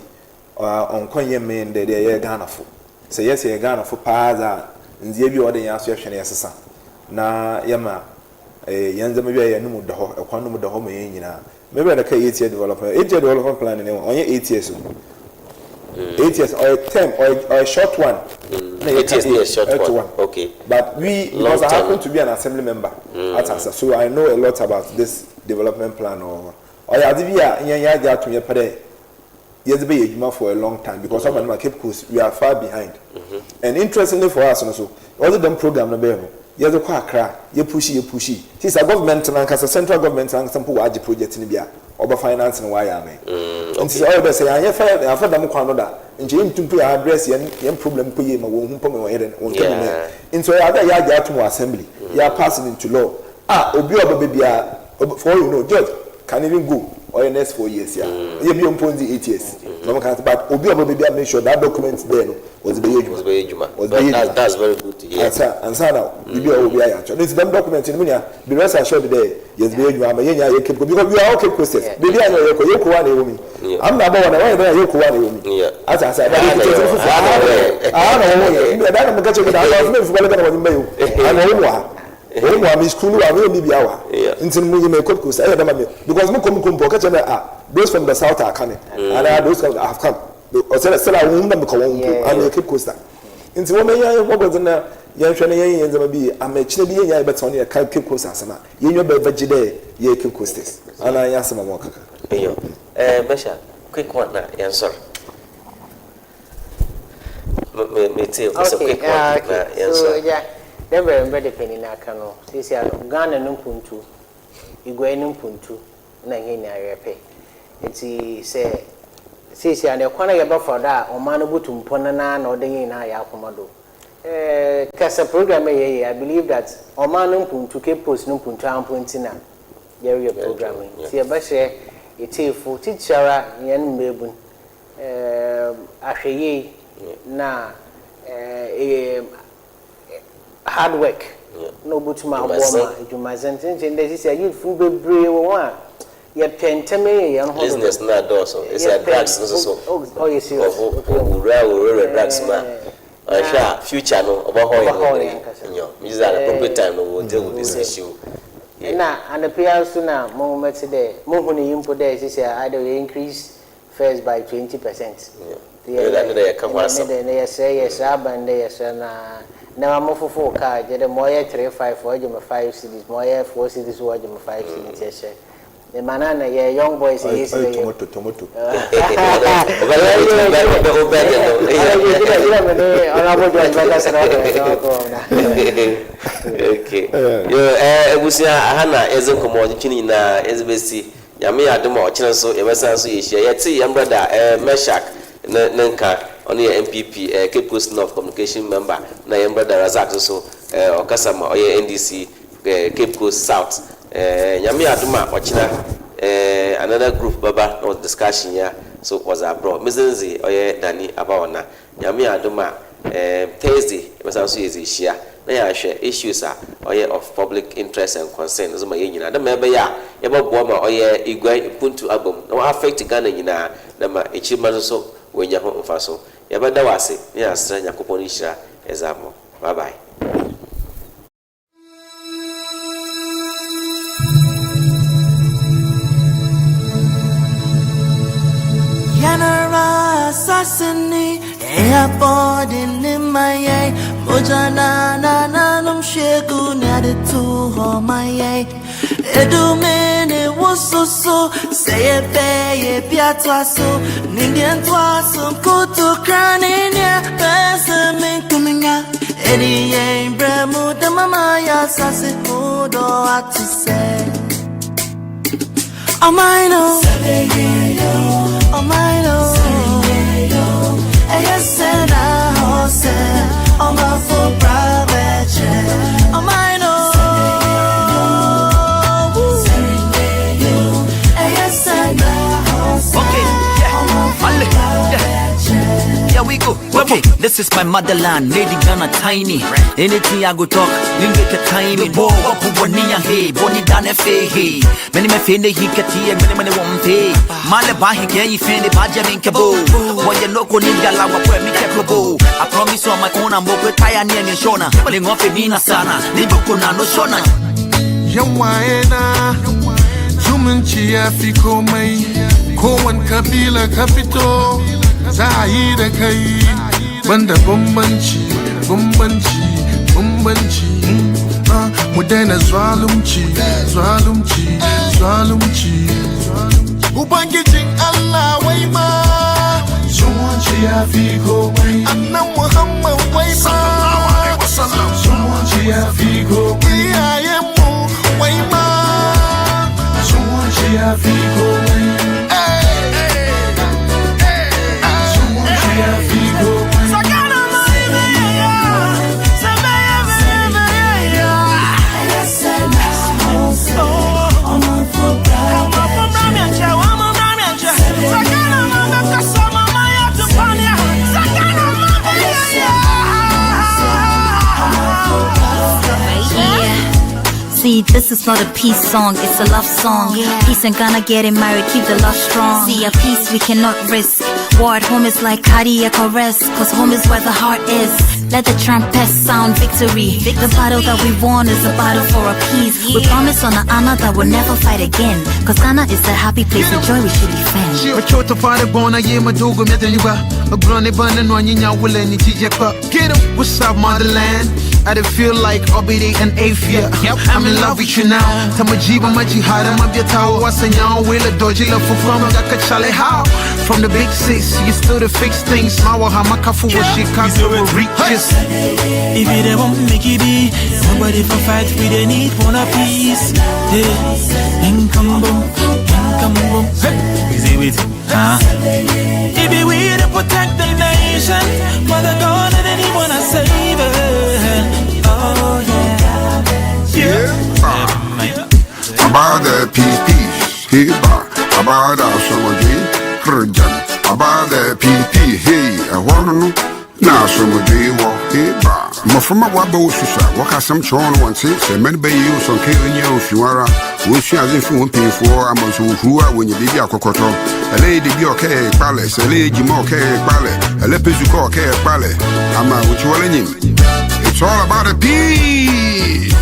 ɔnkɔ nyɛ mmɛn dɛ deɛ yɛyɛ Ghanafo. Sɛ yɛsɛ yɛ Ghanafo paa dze a, ndzeyɛ bi a ɔde yɛn aso yɛhwɛ no yɛsesa na yɛma yɛn ndzɛmba bi a yɛyɛ no mu da hɔ, ɛkwan no mu da hɔ ma yɛn nyinaa. Mebɛrɛ dɛ ka 8 year development, 8 year development plan ne ɔnyɛ 8 years o. 8 years ɔyɛ term, ɔyɛ short one. Na yɛ 8 years yɛ short one. But we, because I happen to be an assembly member at Asa, so I know a lot about this development plan. Or ɔyɛ adze bi a yɛn yɛ agye atom, yɛ pɛ dɛ yɛdze bɛyɛ adwuma for a long time, because ɔma no ma Cape Coast, we are far behind. And interestingly for us no so, wɔdze dɛm program no bɛyɛ no, yɛdze kɔ Accra, yɛ push, yɛ push sisa government no ankasa, central government no ankasa mpo wɔagye project no bi a ɔbɛ finance no, wɔayɛ amen. Nti sɛ ɔyɛ dɛ sɛ yɛanyɛ fa yɛamfa dɛm kwan no da, nkyɛn yɛntum mpo yɛ address yɛn problem mpo yie ma wɔn hu mpo ma wɔn yɛ dɛ wɔn ka mu mɛ. Nti ɔyɛ ade a yɛagye atom wɔ assembly, yɛ pass it into law a obi a ɔbɛbɛ biara, for all you know, George can even go ɔyɛ next 4 years ya ɛyɛ bi mpo ndzi 8 years na ɔmo kan, but obi a ɔbɛbɛ biara make sure that document there no wɔdze bɛyɛ adwuma. Wɔdze bɛyɛ adwuma. Wɔdze bɛyɛ adwuma. That's very good to hear. Ansa na biribi a ɔwɔ bi ayɛ atwɛ no. Nti dɛm document no mu nia, be rest assured dɛ yɛdze bɛyɛ adwuma ama yɛn nyinaa yɛ Cape Coast, because we are all Cape Coasters. Beebi a yɛ kɔ, yɛ kowa na ɛwɔ mi am na abɔ wɔn na wɔyɛ dɛ yɛ kowa na ɛwɔ mi ati ase aba yɛ kuta fufu aha na wɔwɔ yɛ mbɛ dan na mo kakyɛ mi na aba fún mi fufu bɛlɛ na wɔn mbɛ yi o ana wɔn mu ha, wɔn mu ha mi school wa mi yɛ mi bi awa. Nti mo yɛ mi Cape Coast ɛyɛ dɛm mi because mo kɔ mo kɔ mpo ɔkakyɛ mi ah, those from the south are coming and those from have come, ɔsɛ sɛ wɔn na mi kɔ wɔn mpo am yɛ Cape Coaster. Nti wɔn yɛn yɛn bɔ na yɛnhwɛ no, yɛn yɛn ndzɛmba bi ama akyire bi yɛn nyinaa yɛbɛtena ne yɛka Cape Coast asɛm a yɛn nwa bɛgye dɛ yɛ Cape Coasters ana yɛn asɛm a wɔn kaka. Eyo, Bɛhyɛ quick one na yɛn sɔrɔ. Me tie o sɛ quick one na yɛn So sɔrɔ. Yeah, dɛ mbɛ de panin aka no, sisi ano Ghana no mpuntu, Iguai no mpuntu na yɛn nyinaa yɛpɛ. Nti sɛ sisi ano kwan a yɛbɛfa do a ɔman no butu mpɔn na na ɔde yɛn nyinaa yɛ akoma do. Kasa program yɛ yɛ, I believe that ɔman no mpuntu, Cape Coast no mpuntu ampo nti na yɛreyɛ program yi. Nti yɛbɛhyɛ yɛtiefo titiriara yɛn mmeebun ahwɛ yie na hard work na obotum aboa ma adwumadzen nkyɛn dɛ sisi a youthfo bebree wɔ hɔ a yɛpɛ ntɛm yɛ yɛn ho. Business na dɔɔso ɛsɛ drugs no so. Ɔyɛ serious. Owura owura drugs mu a ɔhwɛ a future no ɔbɛhɔ yɛn Ɔbɛhɔ bebree. Yɛn ankasa. Nyɔ mi sɛ at appropriate time no we will deal with this issue. Na anɔpa yi nso na mo mɛte dɛ mo hu ne yi mpo dɛ sisi a ayɛ dɛ yɛ increase. first by 20%. Yeah. Ne dɛ yɛka ho asɛm. Ne dɛ ne yɛsrɛ yɛsrɛ aban dɛ yɛsrɛ na na ma mofofo kaa gye dɛ ma ɔyɛ 3 5 wɔgye me 5 cedis, ma ɔyɛ 4 cedis wɔgye me 5 cedis. Nti yɛhyɛ ne ma na na yɛ young boys yɛ si ɔyɛ dɛ yɛ tomato tomato. Wobɛgye no. Honorable John bɛkasa na ɔkɔ na. Okay, yo, abusua, aha na yɛdze nkɔmmɔ twitwi no nyinaa yɛdze bɛsi. Nyame yɛ adom a, ɔkyerɛ nso yɛbɛsan so yɛhyia. Yɛte yɛn brother Meshak ne nka, ɔno yɛ NPP Cape Coast North communication member, na yɛn brother Razak nso ɔkasa ma ɔyɛ NDC Cape Coast South. Nyame yɛ adom a, ɔkyena another group bɛba na wɔde discussion ya so wɔdze aborɔ. Mezenze ɔyɛ Dani Abawana. Nyame yɛ adom a, Thursday yɛbɛsan so yɛdze hyia na yɛahwɛ issues a ɔyɛ of public interest and concern nso ma yɛn nyinaa, dɛ ma ɛbɛyɛ a yɛbɛboa ma ɔyɛ iguan mpuntu aba mu na wɔ affect Ghana nyinaa na ma ekyirima nso so wɔanya ho mfa so. Yɛbɛda wɔ ase ne yɛasrɛ Nyankopɔn no nhyira ɛdze amɔ. Bye bye. Yanara assassini airport in my moja na na na num shegu na de tu ho my edumene wososo sɛ yɛbɛyɛ biatoa so nindeɛ ntoa so nkoto kra ne nea bɛsɛ menkuminya ɛne yɛn brɛ mu dɛmama yɛ asase ho dɔ ate sɛ Ɔman no, ɔman no, ɛyɛ sɛ na hɔ sɛ ɔmafo bra bɛkyɛ ɔman no, ɛyɛ sɛ na hɔ sɛ Okay, yeah, Ale, yeah. Here we go. Okay, this is my motherland, made in Ghana tiny. Anything I go talk, you get the timing. Bo, wapu boni ya hey, boni dane fe hey. Many me fe ne hikati, many many one pay. Male ba hike yi fe ne baje min kebo. Boy you no ko ni gala wa pwe mi ke klobo. I promise on my own I'm okay tire ni ni shona. Le ngofe mina sana, ni boko na no shona. Yan na zumunci ya fi komai, kowane kabila ka fito za a yi da kai, banda bambanci bambanci bambanci. Ah, mu daina zalunci zalunci zalunci. Ubangijin Allah wai ma zumunci ya fi komai, annan Muhammad wai ma zumunci ya fi komai, iyayenmu wai ma zumunci ya fi komai, zumunci ya fi komai. Ɛyɛ sɛ na hɔ sɛ ɔmafo bra bɛkyɛ. Yeah. See, this is not a peace song, it's a love song. Peace and Ghana getting married, keep the love strong. See, a peace we cannot risk. War at home is like cardiac arrest, 'cause home is where the heart is. Let the trumpet sound victory. The battle that we won is a battle for a peace. We promise on the honor that we'll never fight again. 'Cause Ghana is a happy place, a joy we should defend. Machoto fare bona ye madogo medanyuba Agrone bana no anyinya wule ni tije kwa. Get 'em, what's up, motherland? I done feel like Obidi and Afia. Yep, I'm in love with you now. Tamajiba majihara mabiata wasanya wila doji la fufam gaka how. From the big six, you still to fix things. Mawa hamakafu wa Chicago reaches. If you dey want make it be, nobody for fight, we dey need one a peace. Yeah, income boom, income boom. Hey, easy with, huh? If it we to protect the nation, Mother God and anyone I save it. Oh yeah, yeah. About the peace, peace, hey, ba. About the asomdwe, herjan. About the peace, peace, hey, ɛhɔ no no, na asomdwe wɔ, hey, ba. Mmɔframma wɔaba wɔ susu a wɔka asɛm kyerɛ wɔn no wɔnte sɛ mmɛ no bɛyɛ yi sɔnke ɔnyɛ ofiwara wɔnsua adze mfi wɔn mpanyinfoɔ ama nso wɔhuru a wɔnya biribi akɔkɔtɔ ɛlɛ yɛ debi ɔkɛɛ kpalɛ sɛ ɛlɛ yɛ gyima ɔkɛɛ kpalɛ ɛlɛ pezuka ɔkɛɛ kpalɛ ama wɔkyi wɔlɛ nyim. It's all about the peace.